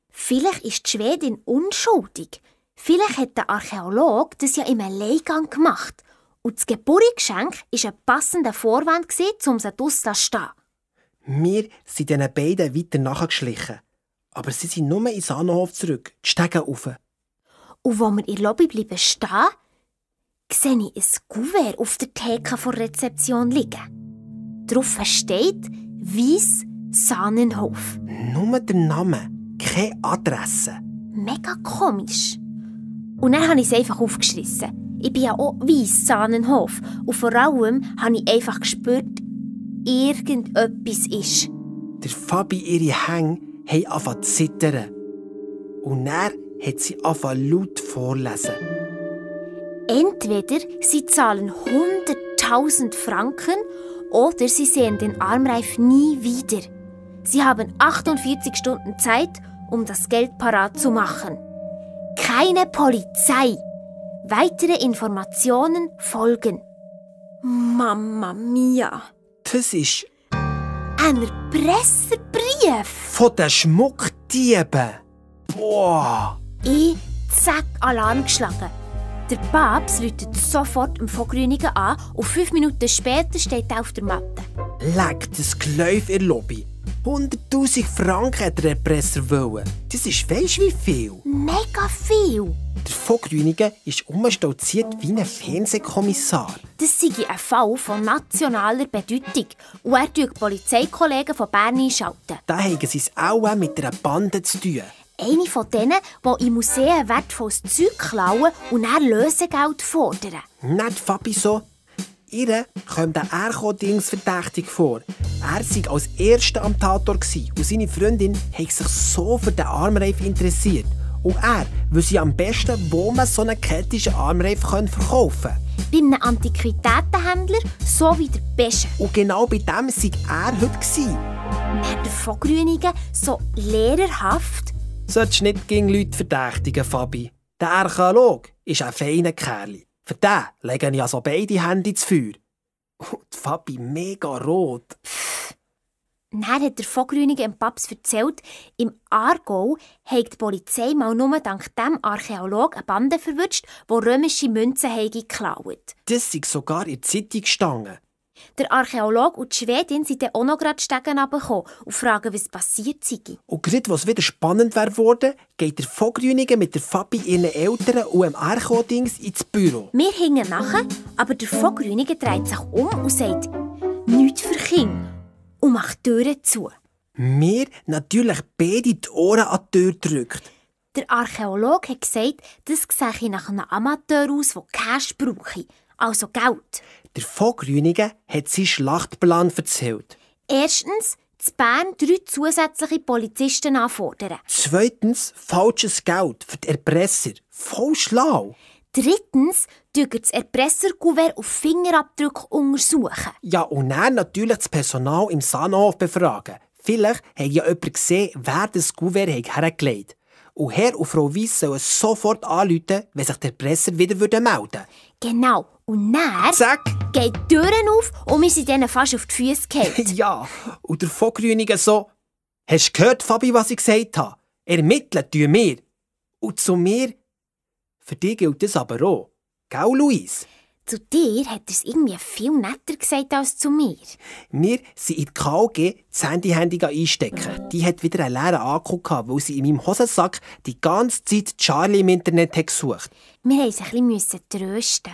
vielleicht ist die Schwedin unschuldig. Vielleicht hat der Archäologe das ja im Alleingang gemacht. Und das Geburtsgeschenk war ein passender Vorwand, um sie draussen zu stehen. Wir sind diesen beiden weiter nachgeschlichen. Aber sie sind nur in den Sahnenhof zurück, die Stege rauf. Und als wir in der Lobby bleiben stehen, sehe ich ein Kuvert auf der Theke der Rezeption liegen. Darauf steht «Weiss Sahnenhof». Nur der Name, keine Adresse. Mega komisch. Und dann habe ich es einfach aufgeschrissen. Ich bin ja auch «Weiss Sahnenhof». Und vor allem habe ich einfach gespürt, irgendetwas ist. Der Fabi ihre Hänge haben angefangen zu zittern. Und dann hat sie angefangen laut vorlesen. Entweder sie zahlen 100.000 Franken oder sie sehen den Armreif nie wieder. Sie haben 48 Stunden Zeit, um das Geld parat zu machen. Keine Polizei. Weitere Informationen folgen. Mamma mia. Das ist Ein Erpresserbrief. von den Schmuckdieben. Boah! Ich zack Alarm geschlagen. Der Papst läutet sofort dem Vogrünigen an und 5 Minuten später steht er auf der Matte. Leck das Gläuf in der Lobby. 100'000 Franken hat der Erpresser wollen. Das ist weisst wie viel. Mega viel. Der Vogrünigen ist umstolziert wie ein Fernsehkommissar. Das sei ein Fall von nationaler Bedeutung und er tut die Polizeikollegen von Bern einschalten. Da haben sie es auch mit einer Bande zu tun. Eine von denen, die in Museen wertvolles Zeug klauen und dann Lösegeld fordern. Nicht Fabi so. Ihr kommt der Erko-Dings verdächtig vor. Er war als Erster am Tatort und seine Freundin hat sich so für den Armreif interessiert. Und er wüsste am besten, wo man so einen kettischen Armreif verkaufen kann. Bei einem Antiquitätenhändler so wie der Beste. Und genau bei dem war er heute. Dann der Vogrünigen so lehrerhaft. Solltest du nicht gegen Leute verdächtigen, Fabi. Der Archäolog ist ein feiner Kerl. Für den legen ja so beide Hände ins Feuer. Und Fabi mega rot. Dann hat der Vogrünigen dem Paps erzählt, im Aargau hat die Polizei mal nur dank dem Archäolog eine Bande verwünscht, die römische Münzen geklaut. Das ist sogar in der Zeitung gestanden. Der Archäolog und die Schwedin sind dann auch noch gerade Stegen runtergekommen und fragen, was passiert sei. Und gerade als es wieder spannend wurde, geht der Vogrünigen mit der Fabi ihren Eltern und dem Archo-Dings ins Büro. Wir hingen nachher, aber der Vogrünigen dreht sich um und sagt, «Nichts für Kinder» und macht die Türen zu. Mir natürlich beide die Ohren an die Tür gedrückt. Der Archäolog hat gesagt, das sehe nach einem Amateur aus, der Cash brauche, also Geld. Der Vogrünigen hat seinen Schlachtplan erzählt. Erstens, zu Bern 3 zusätzliche Polizisten anfordern. Zweitens, falsches Geld für die Erpresser. Voll schlau. Drittens, das Erpresserkuvert auf Fingerabdrücke untersuchen. Ja, und dann natürlich das Personal im Sahnhof befragen. Vielleicht hat ja jemand gesehen, wer das Kuvert hergelegt hat. Und Herr und Frau Weiss sollen sofort anrufen, wenn sich der Erpresser wieder melden würde. Genau. Und dann Zack! geht die Türen auf und wir sind ihnen fast auf die Füße gefallen. Ja, und der Vogrünigen so: «Hast du gehört, Fabi, was ich gesagt habe? Ermitteln tun wir.» Und zu mir: «Für dich gilt das aber auch. Gell, Luis?» Zu dir hat er es irgendwie viel netter gesagt als zu mir. Wir sind in die KG das Handy einstecken. Die hat wieder einen leeren Akku gehabt, weil sie in meinem Hosensack die ganze Zeit Charlie im Internet hat gesucht. Wir mussten ein bisschen trösten.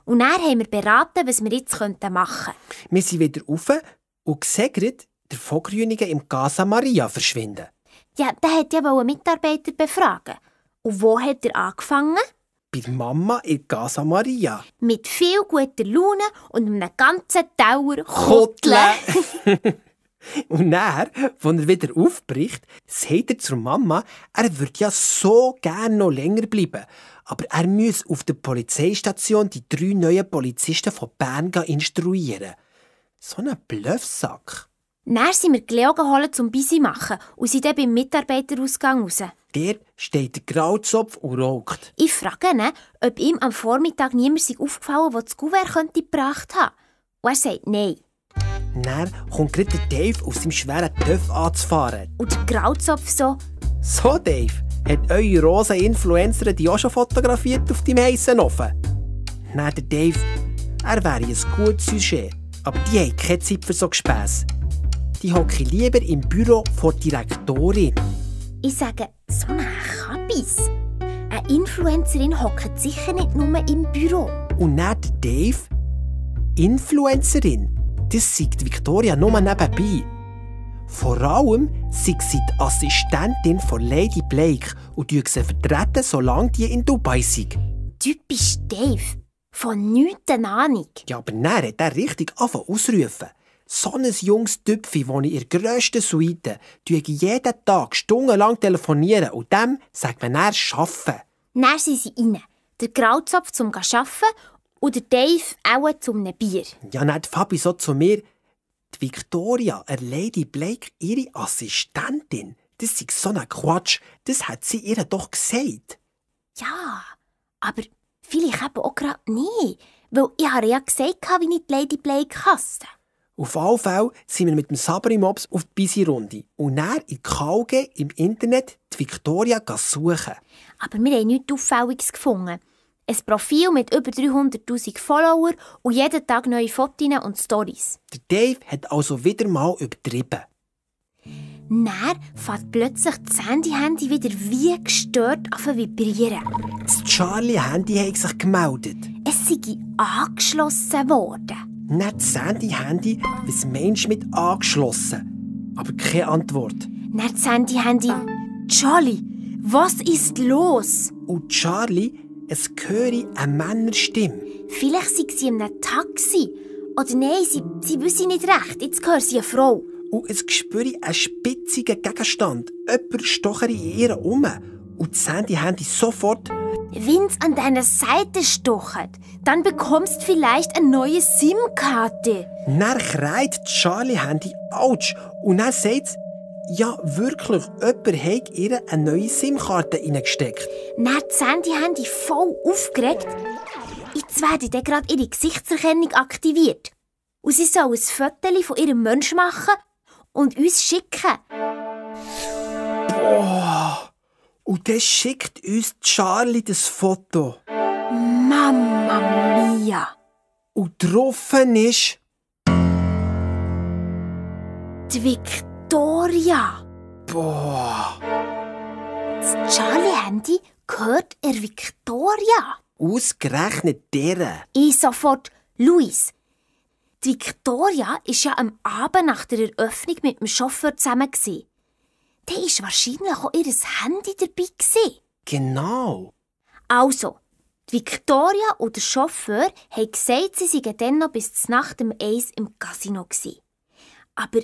Und dann haben wir beraten, was wir jetzt machen könnten. Wir sind wieder rauf und sehen gerade der Vogrünigen im Casa Maria verschwinden. Ja, der wollte ja einen Mitarbeiter befragen. Und wo hat er angefangen? Bei der Mama in Casa Maria. Mit viel guter Laune und einem ganzen Tauer Kotteln. Und dann, als er wieder aufbricht, sagt er zur Mama, er würde ja so gerne noch länger bleiben. Aber er müsse auf der Polizeistation die 3 neuen Polizisten von Bern instruieren. So ein Bluffsack. Dann sind wir Leo geholt zum Bisi machen und sind dann beim Mitarbeiterausgang raus. Dort steht der Grauzopf und raucht. Ich frage ihn, ob ihm am Vormittag niemand aufgefallen ist, der das Kuvert gebracht haben könnte. Und er sagt nein. Dann kommt gerade der Dave auf seinem schweren Töff anzufahren. Und der Grauzopf so: «So, Dave, hat eure rosa Influencerin die auch schon fotografiert auf deinem heissen Ofen?» Dann der Dave, er wäre ein gutes Sujet, aber die haben keine Zeit für so Gespäss. Die hocken lieber im Büro vor der Direktorin. Ich sage, so eine Kabis. Eine Influencerin hockt sicher nicht nur im Büro. Und dann der Dave, Influencerin, das sagt Victoria nur nebenbei. Vor allem sei sie die Assistentin von Lady Blake und sie vertreten, solange die in Dubai sind. Typisch Dave. Von nichts eine Ahnung. Ja, aber dann hat er richtig angefangen ausrufen. So ein junges Tüpfi, das ich in der grössten Suite jeden Tag stundenlang telefonieren und dem sagt man dann «Arbeiten». Dann sind sie rein. Der Grauzopf zum Arbeiten und der Dave auch zum Bier. Ja, dann hat Fabi so zu mir, die Victoria, Lady Blake, ihre Assistentin, das ist so ein Quatsch, das hat sie ihr doch gesagt. Ja, aber vielleicht eben auch gerade nicht, weil ich habe ja gesagt, wie ich die Lady Blake hasse. Auf alle Fälle sind wir mit dem Sabri-Mops auf die Bisi-Runde und dann in KG im Internet die Victoria suchen. Aber wir haben nichts Auffälliges gefunden. Ein Profil mit über 300'000 Follower und jeden Tag neue Fotos und Stories. Der Dave hat also wieder mal übertrieben. Dann fängt plötzlich das Handy wieder wie gestört an zu vibrieren. Das Charlie-Handy hat sich gemeldet. Es sei angeschlossen worden. Nicht das Handy, was meinst du mit angeschlossen? Aber keine Antwort. Dann das Handy. Charlie, was ist los? Und Charlie, es höre eine Männerstimme. Vielleicht sei sie in einem Taxi. Oder nein, sie wissen nicht recht. Jetzt hört sie eine Frau. Und es spüre einen spitzigen Gegenstand. Jemand stochere in ihr um. Und das Handy sofort. Wenn es an deiner Seite stochert, dann bekommst vielleicht eine neue SIM-Karte. Dann kreit Charlie-Handy «Autsch» und dann sagt es, ja wirklich, jemand hat ihr eine neue SIM-Karte reingesteckt. Dann das Handy voll aufgeregt. Jetzt werde dann gerade ihre Gesichtserkennung aktiviert. Und sie soll ein Foto von ihrem Mensch machen und uns schicken. Boah! Und dann schickt uns Charlie das Foto. Mamma mia! Und drauf ist die Victoria. Boah! Das Charlie-Handy gehört der Victoria. Ausgerechnet deren. Ich sofort, Luis. Die Victoria war ja am Abend nach der Eröffnung mit dem Chauffeur zusammen. Da war wahrscheinlich auch ihr Handy dabei. Genau. Also, die Victoria und der Chauffeur haben gesagt, sie seien dann noch bis zur Nacht um 1 im Casino. Aber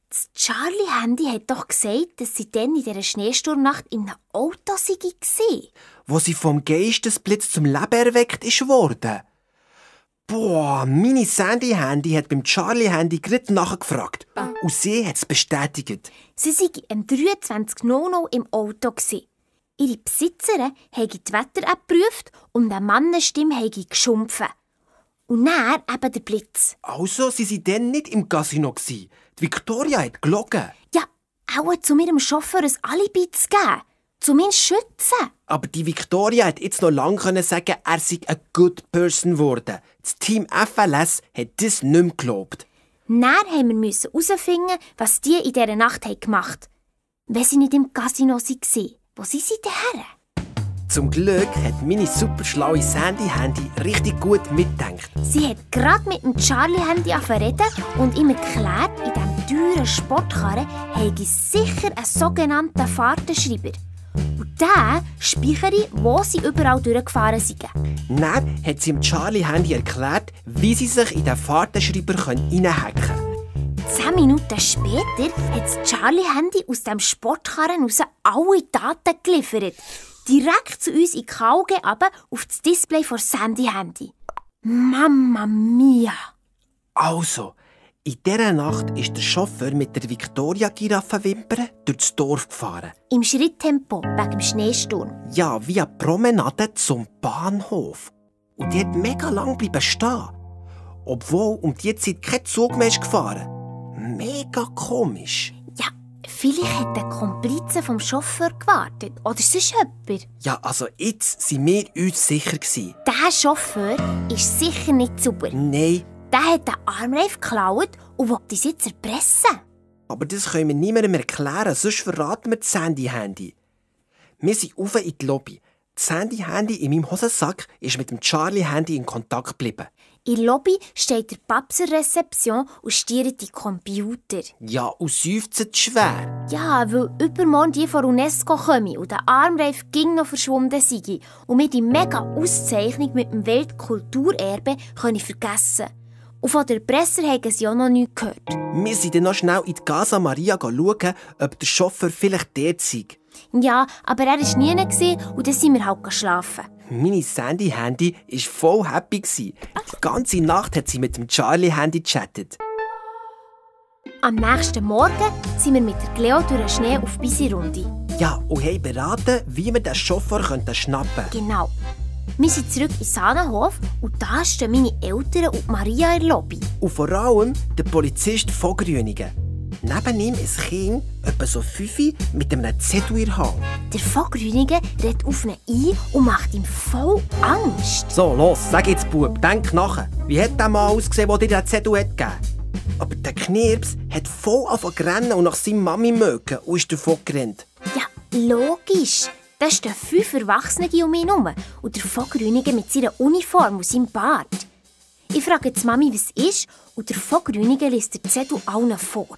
das Charlie-Handy hat doch gesagt, dass sie dann in dieser Schneesturmnacht in einem Auto waren. Wo sie vom Geistesblitz zum Leben erweckt ist worden. Boah, meine Sandy-Handy hat beim Charlie-Handy gerade nachgefragt. Und sie hat es bestätigt. Sie waren am 23.00 im Auto. Ihre Besitzerin habe die Wetter-App geprüft und eine Mannenstimme habe geschumpfen. Und dann eben der Blitz. Also, sie waren dann nicht im Casino. Die Victoria hat gelogen. Ja, auch zu ihrem Chauffeur ein Alibi zu geben. Zumindest schützen. Aber die Victoria hat jetzt noch lange sagen, er sei ein good person geworden. Das Team FLS hat das nicht mehr geglaubt. Dann mussten wir herausfinden, was die in dieser Nacht gemacht haben. Wenn sie nicht im Casino waren, wo sind sie denn her? Zum Glück hat meine super schlaue Sandy-Handy richtig gut mitgedacht. Sie hat gerade mit dem Charlie-Handy reden und ihm erklärt, in diesem teuren Sportkarren habe es sicher einen sogenannten Fahrtenschreiber. Und der speichere, wo sie überall durchgefahren sind. Dann hat sie dem Charlie-Handy erklärt, wie sie sich in den Fahrtenschreiber reinhacken können. 10 Minuten später hat das Charlie-Handy aus dem Sportkarren raus alle Daten geliefert. Direkt zu uns in die KG runter auf das Display von Sandy-Handy. Mamma mia! Also, in dieser Nacht ist der Chauffeur mit der Victoria-Giraffenwimper durch das Dorf gefahren. Im Schritttempo, wegen dem Schneesturm. Ja, via Promenade zum Bahnhof. Und die hat mega lang bleiben stehen. Obwohl um die Zeit kein Zug mehr ist gefahren. Mega komisch. Ja, vielleicht hat der Komplize vom Chauffeur gewartet. Oder sonst jemand. Ja, also jetzt sind wir uns sicher gewesen. Der Chauffeur ist sicher nicht sauber. Nein. Der hat den Armreif geklaut und will uns jetzt erpressen. Aber das können wir niemandem erklären, sonst verraten wir das Sandy-Handy. Wir sind rauf in die Lobby. Das Sandy-Handy in meinem Hosensack ist mit dem Charlie-Handy in Kontakt geblieben. In der Lobby steht der Papst in der Rezeption und stiert die Computer. Ja, und seufzt schwer. Ja, weil übermorgen die von UNESCO kommen und der Armreif ging noch verschwunden sei und wir die mega Auszeichnung mit dem Weltkulturerbe können vergessen. Und von der Presse haben sie auch noch nichts gehört. Wir sind dann noch schnell in die Casa Maria schauen, ob der Chauffeur vielleicht dort sei. Ja, aber er war nie und dann sind wir halt geschlafen. Meine Sandy-Handy war voll happy. Die ganze Nacht hat sie mit dem Charlie-Handy gechattet. Am nächsten Morgen sind wir mit der Cleo durch den Schnee auf Bisi-Runde. Ja, und haben beraten, wie wir den Chauffeur schnappen können. Genau. Wir sind zurück in Sahnenhof und da stehen meine Eltern und Maria in der Lobby. Und vor allem der Polizist von Grüningen. Neben ihm ein Kind, etwa so 5, mit einem Zettel in der Hand. Der von Grüningen redet auf ihn ein und macht ihm voll Angst. So, los, sag jetzt, Bub, denk nachher. Wie hat der Mann ausgesehen, der dir den Zettel gegeben hat? Aber der Knirps hat voll angefangen zu rennen und nach seiner Mami mögen und ist davon gerannt. Ja, logisch. Da stehen 5 Erwachsene um ihn herum und der von Grüningen mit seiner Uniform und seinem Bart. Ich frage die Mami, was ist, und der von Grüningen liest den Zettel allen vor.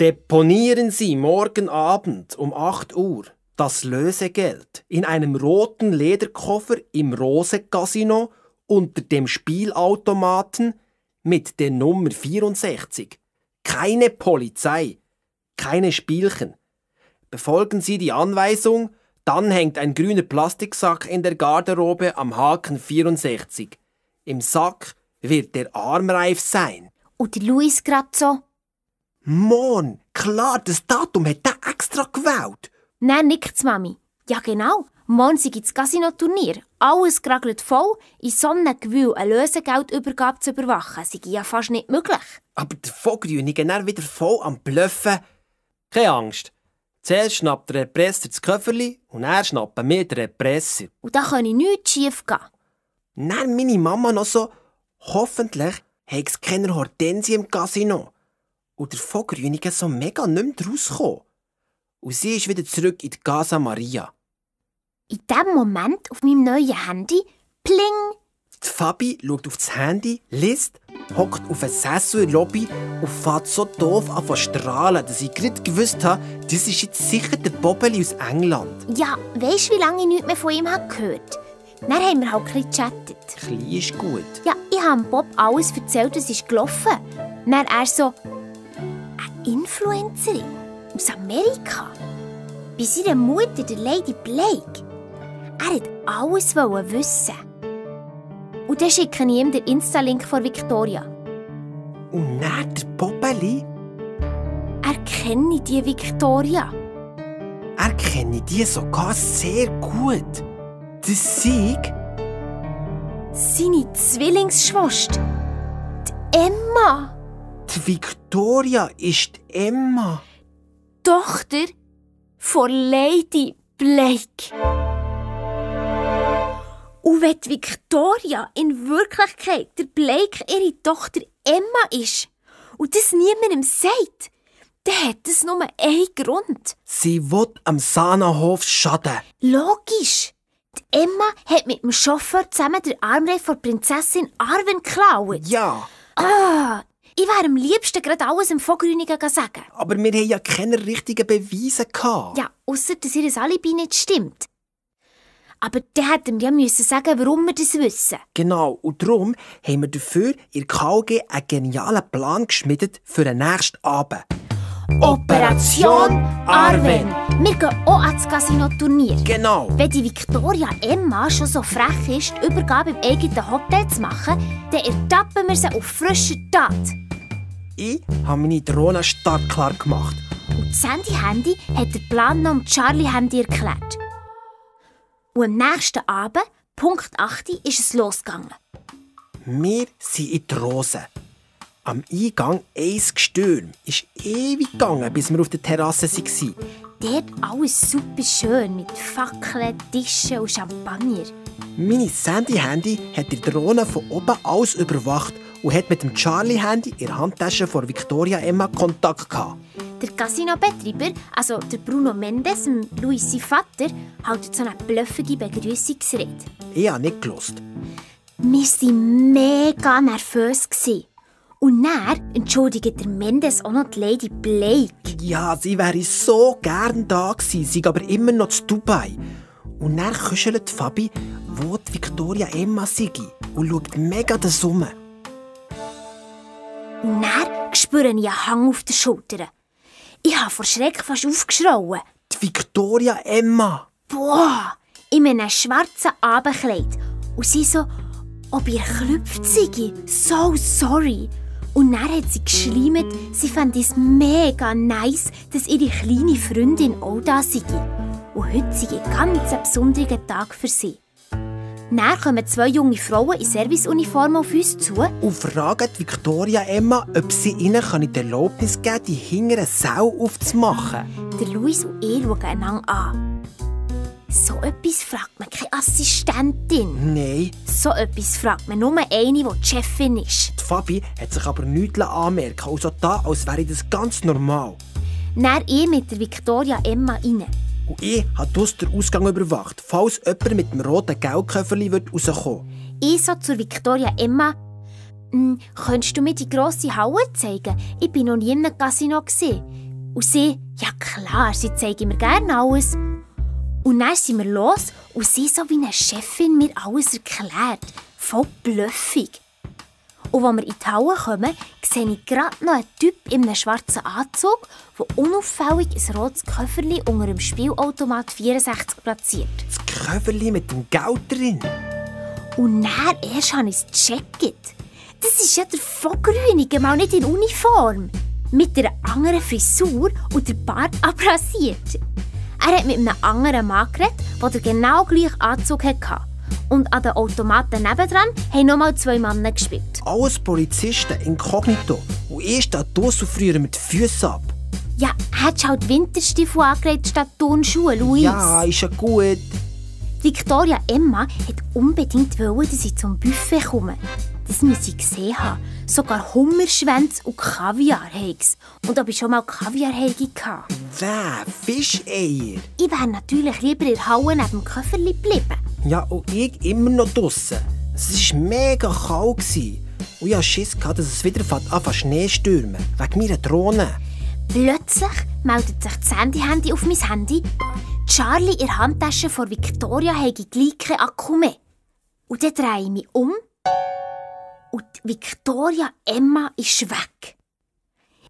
Deponieren Sie morgen Abend um 8 Uhr das Lösegeld in einem roten Lederkoffer im Rose-Casino unter dem Spielautomaten mit der Nummer 64. Keine Polizei, keine Spielchen. Befolgen Sie die Anweisung, dann hängt ein grüner Plastiksack in der Garderobe am Haken 64. Im Sack wird der Armreif sein. Und der Luis grad so. Mann, klar, das Datum hat er extra gewählt. Nein, nickt Mami. Ja genau, morgen sei das Casino-Turnier. Alles geragelt voll, in Sonnengewühl eine Lösegeldübergabe zu überwachen, sei ja fast nicht möglich. Aber der Vogrünigen ist wieder voll am Bluffen. Keine Angst. Zuerst schnappt der Represser das Köfferli und er schnappt mir den Represser. Und da kann nichts schief gehen. Dann meine Mama noch so, hoffentlich hat es keine Hortensie im Casino. Und der Vogrünigen so mega nicht mehr rausgekommen. Und sie ist wieder zurück in die Casa Maria. In dem Moment auf meinem neuen Handy, pling! Die Fabi schaut auf das Handy, liest, hockt auf einen Sessel in der Lobby und fährt so doof an zu strahlen, dass ich gerade gewusst habe, das ist jetzt sicher der Bobeli aus England. Ja, weisst du, wie lange ich nichts mehr von ihm gehört habe? Dann haben wir halt ein bisschen gechattet. Klein ist gut. Ja, ich habe Bob alles erzählt, was ist gelaufen. Dann er so, eine Influencerin aus Amerika. Bei seiner Mutter, der Lady Blake. Er wollte alles wissen. Und dann schicke ich ihm den Insta-Link von Victoria. Und dann der Bobeli? Er kenne die Victoria. Er kenne die sogar sehr gut. Das Sieg? Seine Zwillingsschwester. Die Emma. Die Victoria ist die Emma. Tochter von Lady Blake. Und wenn die Victoria in Wirklichkeit der Blake ihre Tochter Emma ist und das niemandem sagt, dann hat das nur einen Grund. Sie will am Sahnenhof schaden. Logisch. Die Emma hat mit dem Chauffeur zusammen den Armreif von Prinzessin Arwen geklaut. Ja. Ich wäre am liebsten gerade alles im Vogrünigen sagen. Aber wir haben ja keine richtigen Beweise gehabt. Ja, ausser dass ihr Alibi nicht stimmt. Aber dann hätten wir ja sagen, warum wir das wissen. Genau, und darum haben wir dafür in der KG einen genialen Plan geschmiedet für den nächsten Abend. Operation Arwen. Wir gehen auch ans Casino-Turnier. Genau. Wenn die Victoria Emma schon so frech ist, die Übergabe im eigenen Hotel zu machen, dann ertappen wir sie auf frischer Tat. Ich habe meine Drohne startklar gemacht. Und Sandy Handy hat den Plan noch Charlie Handy erklärt. Und am nächsten Abend, Punkt 8, ist es losgegangen. Wir sind in die Rose. Am Eingang ein Gestürm. Es ist ewig gegangen, bis wir auf der Terrasse waren. Dort alles super schön mit Fackeln, Tischen und Champagner. Meine Sandy-Handy hat die Drohne von oben aus überwacht und hat mit dem Charlie-Handy in der Handtasche von Victoria Emma Kontakt gehabt. Der Casino-Betreiber, also der Bruno Mendes, Luis sein Vater, hält so eine bluffige Begrüßungsrede. Ich habe nicht gehört. Wir waren mega nervös. Und dann entschuldigt der Mendes auch noch die Lady Blake. Ja, sie wäre so gern da gewesen, sie aber immer noch zu Dubai. Und dann kuschelt Fabi, wo die Victoria Emma sei. und schaut mega das um. Und dann spüre ich einen Hang auf den Schultern. Ich habe vor Schreck fast aufgeschrauen. Die Victoria Emma. Boah, in einem schwarzen Abendkleid. Und sie so, ob ihr klüpft sei. So sorry. Und dann hat sie geschleimt, sie fand es mega nice, dass ihre kleine Freundin auch da sei. Und heute sei ein ganz besonderer Tag für sie. Dann kommen 2 junge Frauen in Serviceuniform auf uns zu. Und fragen Victoria Emma, ob sie ihnen die Erlaubnis geben kann, die hinteren Sau aufzumachen. Der Luis und ich schauen einander an. So etwas fragt man keine Assistentin. Nein. So etwas fragt man nur eine, die die Chefin ist. Die Fabi hat sich aber nichts anmerken, also da, als wäre das ganz normal. Dann ich mit der Victoria Emma rein. Und ich habe draussen den Ausgang überwacht, falls jemand mit dem roten Geldköfferli rauskommen würde. Ich so zur Victoria Emma. Könntest du mir die grosse Halle zeigen? Ich war noch nie in einem Casino. Und sie, ja klar, sie zeigen mir gerne alles. Und dann sind wir los und sie so wie eine Chefin mir alles erklärt. Voll bluffig. Und als wir in die Halle kommen, sehe ich gerade noch einen Typ in einem schwarzen Anzug, der unauffällig ein rotes Köfferli unter dem Spielautomat 64 platziert. Das Köfferli mit dem Geld drin. Und dann erst habe ich es gecheckt. Das ist ja der Vogrünige, mal nicht in Uniform. Mit einer anderen Frisur und der Bart abrasiert. Er hat mit einem anderen Mann geredet, der den genau gleichen Anzug hatte. Und an den Automaten nebendran haben nochmal 2 Männer gespielt. Alles Polizisten, inkognito. Und ich stehe draussen und friere mit den Füßen ab. Ja, hättest du halt Winterstiefel angelegt statt Turnschuhe, Luis. Ja, ist ja gut. Victoria Emma wollte unbedingt, dass ich zum Buffet komme. Das müsse ich gesehen haben. Sogar Hummerschwänze und Kaviar hat's. Und ob ich schon mal Kaviar hatte. Fischeier. Ich wäre natürlich lieber in der Halle neben dem Köfferli geblieben. Ja, und ich immer noch draussen. Es war mega kalt. Und ich hatte Schiss, dass es wieder anfängt Schnee stürmen. Wegen meiner Drohne. Plötzlich meldet sich das Handy auf mein Handy. Charlie in der Handtasche von Victoria habe gleich keinen Akku mehr. Und dann drehe ich mich um. Und Victoria Emma ist weg.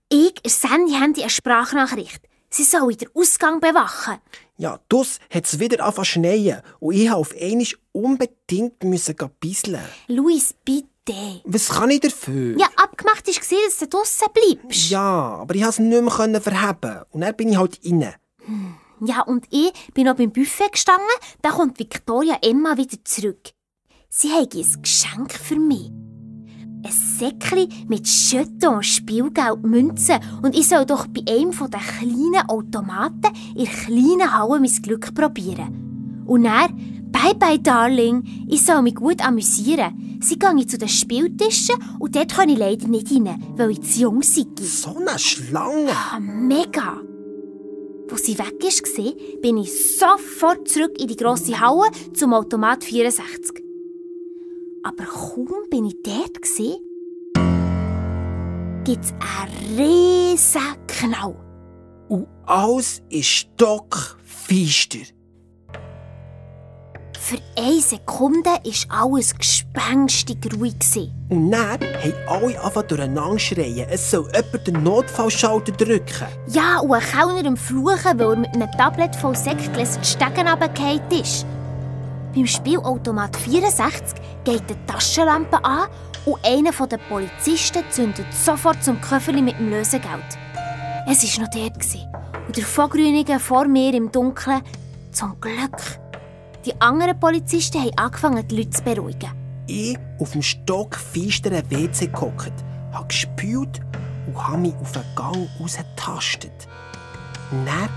Ich sende Handy eine Sprachnachricht. Sie soll den Ausgang bewachen. Ja, das hat es wieder angefangen zu schneien. Und ich musste auf einmal unbedingt bisseln. Luis, bitte. Was kann ich dafür? Ja, abgemacht war, dass du draussen bleibst. Ja, aber ich konnte es nicht mehr verheben. Und dann bin ich halt rein. Ja, und ich bin noch beim Buffet gestanden. Da kommt Victoria Emma wieder zurück. Sie hat ein Geschenk für mich. Ein Säckchen mit Jetons, Spielgeld, Münzen. Und ich soll doch bei einem der kleinen Automaten in der kleinen Halle mein Glück probieren. Und dann, bye bye, Darling, ich soll mich gut amüsieren. Sie gehen zu den Spieltischen und dort kann ich leider nicht rein, weil ich zu jung sei. So eine Schlange! Ah, mega! Als sie weg war, bin ich sofort zurück in die grosse Halle zum Automat 64. Aber kaum bin ich dort, gibt es einen riesen Knall. Und alles ist stockfeister. Für 1 Sekunde war alles gespenstig ruhig. Und dann haben alle angefangen durcheinander schreien, es soll jemand den Notfallschalter drücken. Ja, und ein Kellner am Fluchen, weil er mit einem Tablet voll Sektgläser die Stegen runtergefallen ist. Beim Spielautomat 64 geht die Taschenlampe an und einer der Polizisten zündet sofort zum Köfferli mit dem Lösegeld. Es war noch dort. Und der Vogrünige vor mir im Dunkeln. Zum Glück. Die anderen Polizisten haben angefangen, die Leute zu beruhigen. Ich auf dem stockfeisteren WC gehockt, habe gespült und habe mich auf den Gang rausgetastet. Dann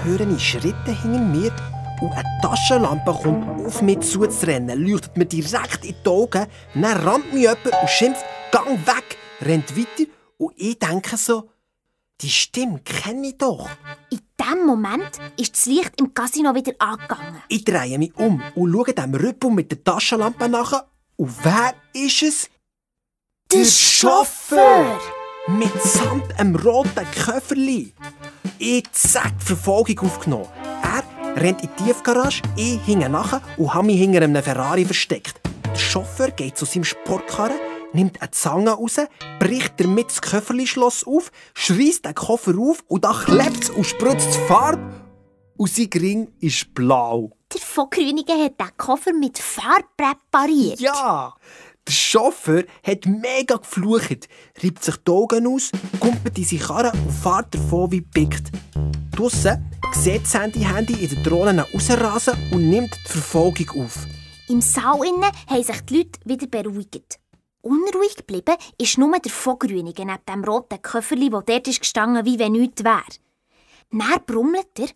höre ich Schritte hinter mir und eine Taschenlampe kommt auf mich zuzurennen, leuchtet mir direkt in die Augen, dann rammt mich jemand und schimpft «Gang weg!», rennt weiter und ich denke so, die Stimme kenne ich doch. In diesem Moment ist das Licht im Casino wieder angegangen. Ich drehe mich um und schaue dem Rüppel mit der Taschenlampe nach. Und wer ist es? Der Chauffeur! Mitsamt einem roten Köfferli. Ich zack die Verfolgung aufgenommen. Er rennt in die Tiefgarage, ich hinge nachher und habe mich hinter einem Ferrari versteckt. der Chauffeur geht zu seinem Sportkarren, nimmt eine Zange raus, bricht damit das Köfferli-Schloss auf, schreisst den Koffer auf und dann klebt es und spritzt Farbe. Und sein Ring ist blau. Der von Grüningen hat den Koffer mit Farbe präpariert. Ja! Der Chauffeur hat mega geflucht, reibt sich die Augen aus, kumpelt in seine Karre und fährt davon wie pickt. Draussen sieht das Handy in den Drohnen rausrasen und nimmt die Verfolgung auf. Im Saal innen haben sich die Leute wieder beruhigt. Unruhig geblieben ist nur der von Grüningen neben dem roten Köfferli, der dort ist gestanden, wie wenn nichts wäre. Dann brummelt er,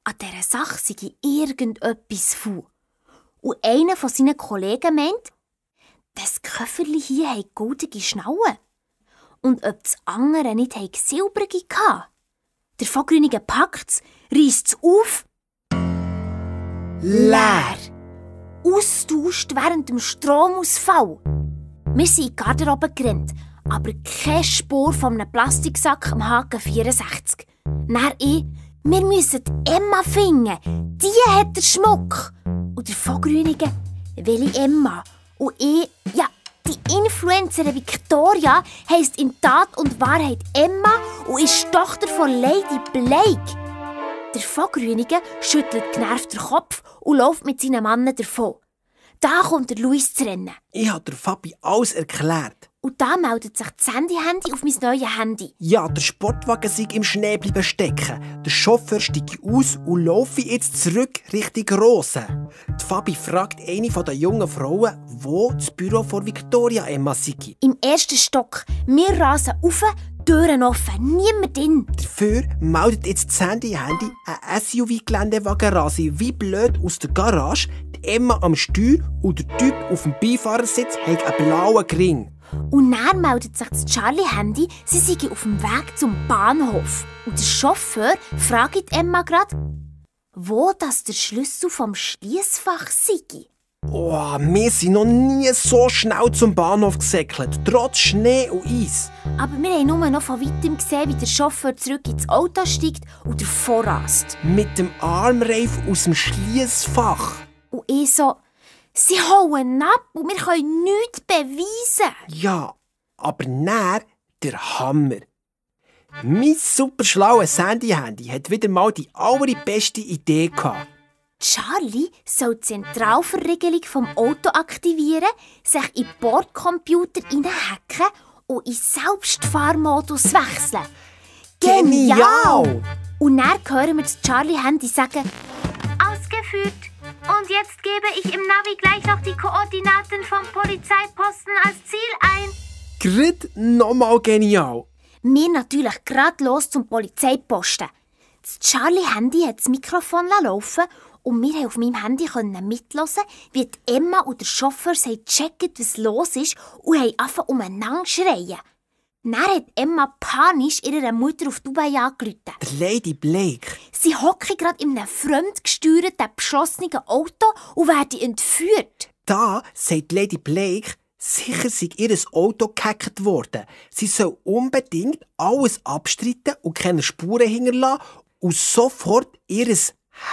an dieser Sache sei irgendetwas faul. Und einer von seinen Kollegen meint, das Köfferli hier hat goldige Schnauen. Und ob das andere nicht silbrige hatte. Der von Grüningen packt es, reisst es auf. Leer. Austauscht während dem Stromausfall. Wir sind in die Garderobe gerannt, aber keine Spur von einem Plastiksack am Haken 64. Dann wir müssen Emma finden. Die hat den Schmuck. Und der von Grüningen, welche Emma? Und die Influencerin Victoria heisst in Tat und Wahrheit Emma und ist Tochter von Lady Blake. Der von Grüningen schüttelt genervt den Kopf und läuft mit seinen Männern davon. Da kommt der Luis zu rennen. Ich habe der Fabi alles erklärt. Und da meldet sich das Handy auf mein neues Handy. Ja, der Sportwagen sei im Schnee bleiben stecken. Der Chauffeur steigt aus und laufe jetzt zurück Richtung Rosen. Die Fabi fragt eine der jungen Frauen, wo das Büro von Victoria Emma sei. Im ersten Stock. Wir rasen rauf, Türen offen, niemand drin. Dafür meldet jetzt das Handy ein SUV-Geländewagen wie blöd aus der Garage, die Emma am Steuer und der Typ auf dem Beifahrersitz hat einen blauen Ring. Und dann meldet sich das Charlie-Handy, sie sei auf dem Weg zum Bahnhof. Und der Chauffeur fragt Emma gerade, wo das der Schlüssel vom Schliessfach sei. Oh, wir sind noch nie so schnell zum Bahnhof gesäckelt, trotz Schnee und Eis. Aber wir haben nur noch von weitem gesehen, wie der Chauffeur zurück ins Auto steigt und davor rast. Mit dem Armreif aus dem Schliessfach. Und ich so, sie hauen ab und wir können nichts beweisen. Ja, aber näher der Hammer. Mein super schlaues Handy hat wieder mal die allerbeste Idee gehabt. Charlie soll die Zentralverriegelung vom Auto aktivieren, sich in den Bordcomputer hineinhacken und in Selbstfahrmodus wechseln. Genial! Und dann hören wir das Charlie-Handy sagen, ausgeführt. Und jetzt gebe ich im Navi gleich noch die Koordinaten vom Polizeiposten als Ziel ein. Gerade nochmal genial. wir natürlich gerade los zum Polizeiposten. Das Charlie-Handy hat das Mikrofon laufen und wir konnten auf meinem Handy mithören, wie die Emma und der Chauffeur gecheckt, was los ist und haben angefangen umeinander zu schreien. Dann hat Emma panisch ihrer Mutter auf Dubai angerufen. Der Lady Blake. Sie hockt gerade in einem fremdgesteuerten, beschlossenen Auto und werden entführt. Da sagt Lady Blake, sicher sei ihr Auto gehackt worden. Sie soll unbedingt alles abstreiten und keine Spuren hinterlassen und sofort ihr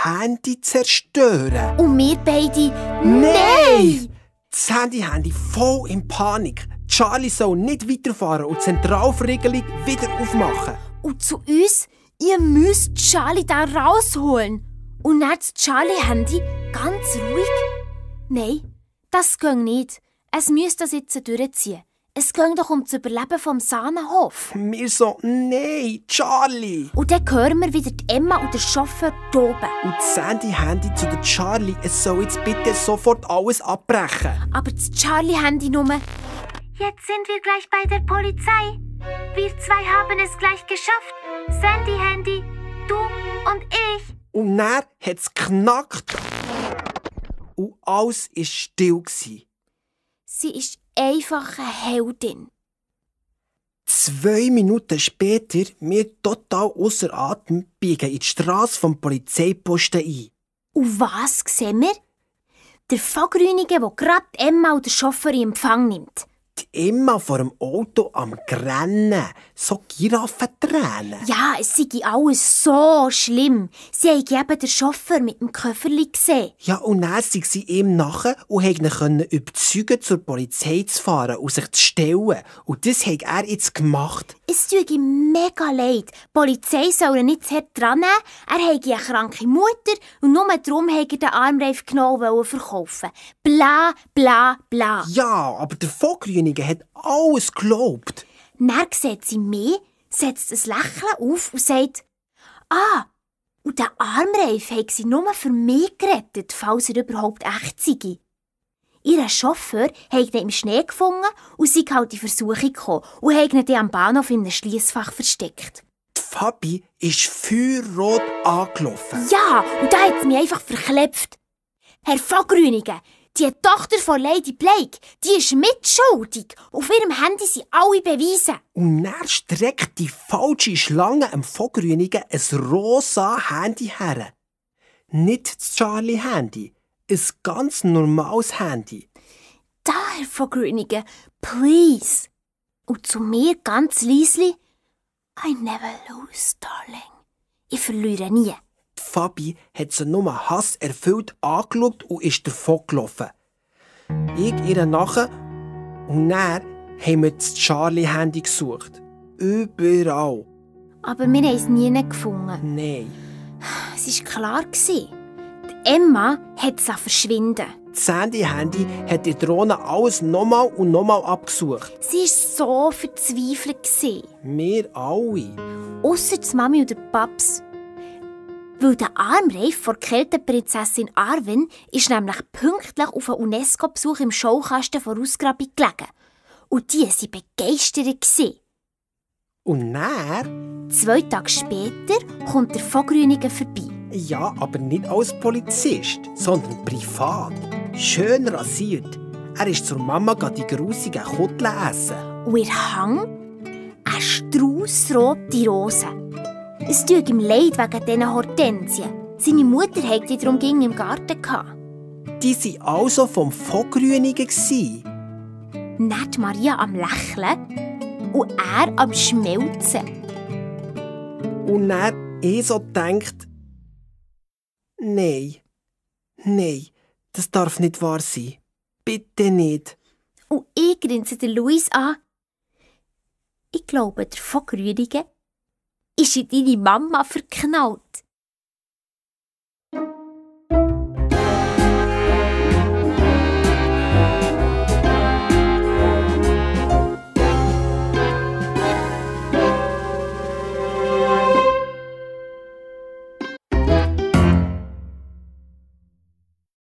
Handy zerstören. Und wir beide, Nein! Das Handy voll in Panik. Charlie soll nicht weiterfahren und die Zentralverriegelung wieder aufmachen. Und zu uns, ihr müsst Charlie da rausholen. Und dann das Charlie-Handy ganz ruhig. Nein, das geht nicht. Es müsste das jetzt durchziehen. Es geht doch um das Überleben vom Sahnenhof. Wir so, nein, Charlie. Und dann hören wir wieder die Emma und der Chauffeur toben. Und das Handy zu der Charlie, es soll jetzt bitte sofort alles abbrechen. Aber das Charlie-Handy nur... Jetzt sind wir gleich bei der Polizei. Wir zwei haben es gleich geschafft. Sandy Handy, du und ich. Und dann hat es geknackt. Und alles war still. Sie ist einfach eine Heldin. 2 Minuten später, wir total ausser Atem, biegen in die Strasse vom Polizeiposten ein. Und was sehen wir? Der Fahrgrünige, der gerade Emma und der Chauffeur in Empfang nimmt. Emma vor dem Auto am Grennen. So Giraffentränen. Ja, es sei alles so schlimm. Sie haben eben den Chauffeur mit dem Köfferli gesehen. Ja, und dann sind sie ihm nachher und konnten ihn überzeugen, zur Polizei zu fahren und sich zu stellen. Und das hat er jetzt gemacht. Es tut ihm mega leid. Die Polizei soll ihn nicht zu hart dran nehmen. Er habe eine kranke Mutter und nur darum wollte er den Armreif genommen verkaufen. Bla, bla, bla. Ja, aber der Vogrünige hat alles geglaubt. Dann sieht sie mich, setzt ein Lächeln auf und sagt, und den Armreif haben sie nur für mich gerettet, falls er überhaupt echt sei. Ihr Chauffeur hat ihn im Schnee gefunden und sei halt in Versuchung gekommen und hat ihn dann am Bahnhof in einem Schliessfach versteckt. Die Fabi ist feuerrot angelaufen. Ja, und da hat sie mich einfach verklebt. Herr Vogrünige, die Tochter von Lady Blake, die ist mitschuldig. Auf ihrem Handy sind alle Beweise. Und dann streckt die falsche Schlange am Vogrünigen ein rosa Handy her. Nicht das Charlie-Handy, ein ganz normales Handy. Da, Herr Vogrünige, please. Und zu mir ganz leisli, I never lose, darling. Ich verliere nie. Die Fabi hat sie nur hasserfüllt angeschaut und ist davongelaufen. Ich ihr nachher und dann haben wir das Charlie-Handy gesucht. Überall. Aber wir haben es nie gefunden. Nein. Es war klar. Die Emma hat es verschwinden. Das Sandy-Handy hat die Drohne alles nochmal und nochmal abgesucht. Sie war so verzweifelt. Wir alle. Ausser die Mami und der Paps. Weil der Armreif von der Kälteprinzessin Arwen ist nämlich pünktlich auf einen UNESCO-Besuch im Schaukasten von Ausgrabung gelegen. Und die waren begeistert. Und dann? 2 Tage später kommt der Vogrünige vorbei. Ja, aber nicht als Polizist, sondern privat. Schön rasiert. Er ist zur Mama die grusigen Kutteln essen. Und ihr Hang? Eine straussrote Rose. Es tut ihm leid wegen diesen Hortensien. Seine Mutter hatte die darum im Garten. Die waren also vom Vogrünigen. Nicht Maria am Lächeln und er am Schmelzen. Und dann so denkt, nein, das darf nicht wahr sein. Bitte nicht. Und ich grinse den Luis an. Ich glaube, der Vogrünige ist in deine Mama verknallt.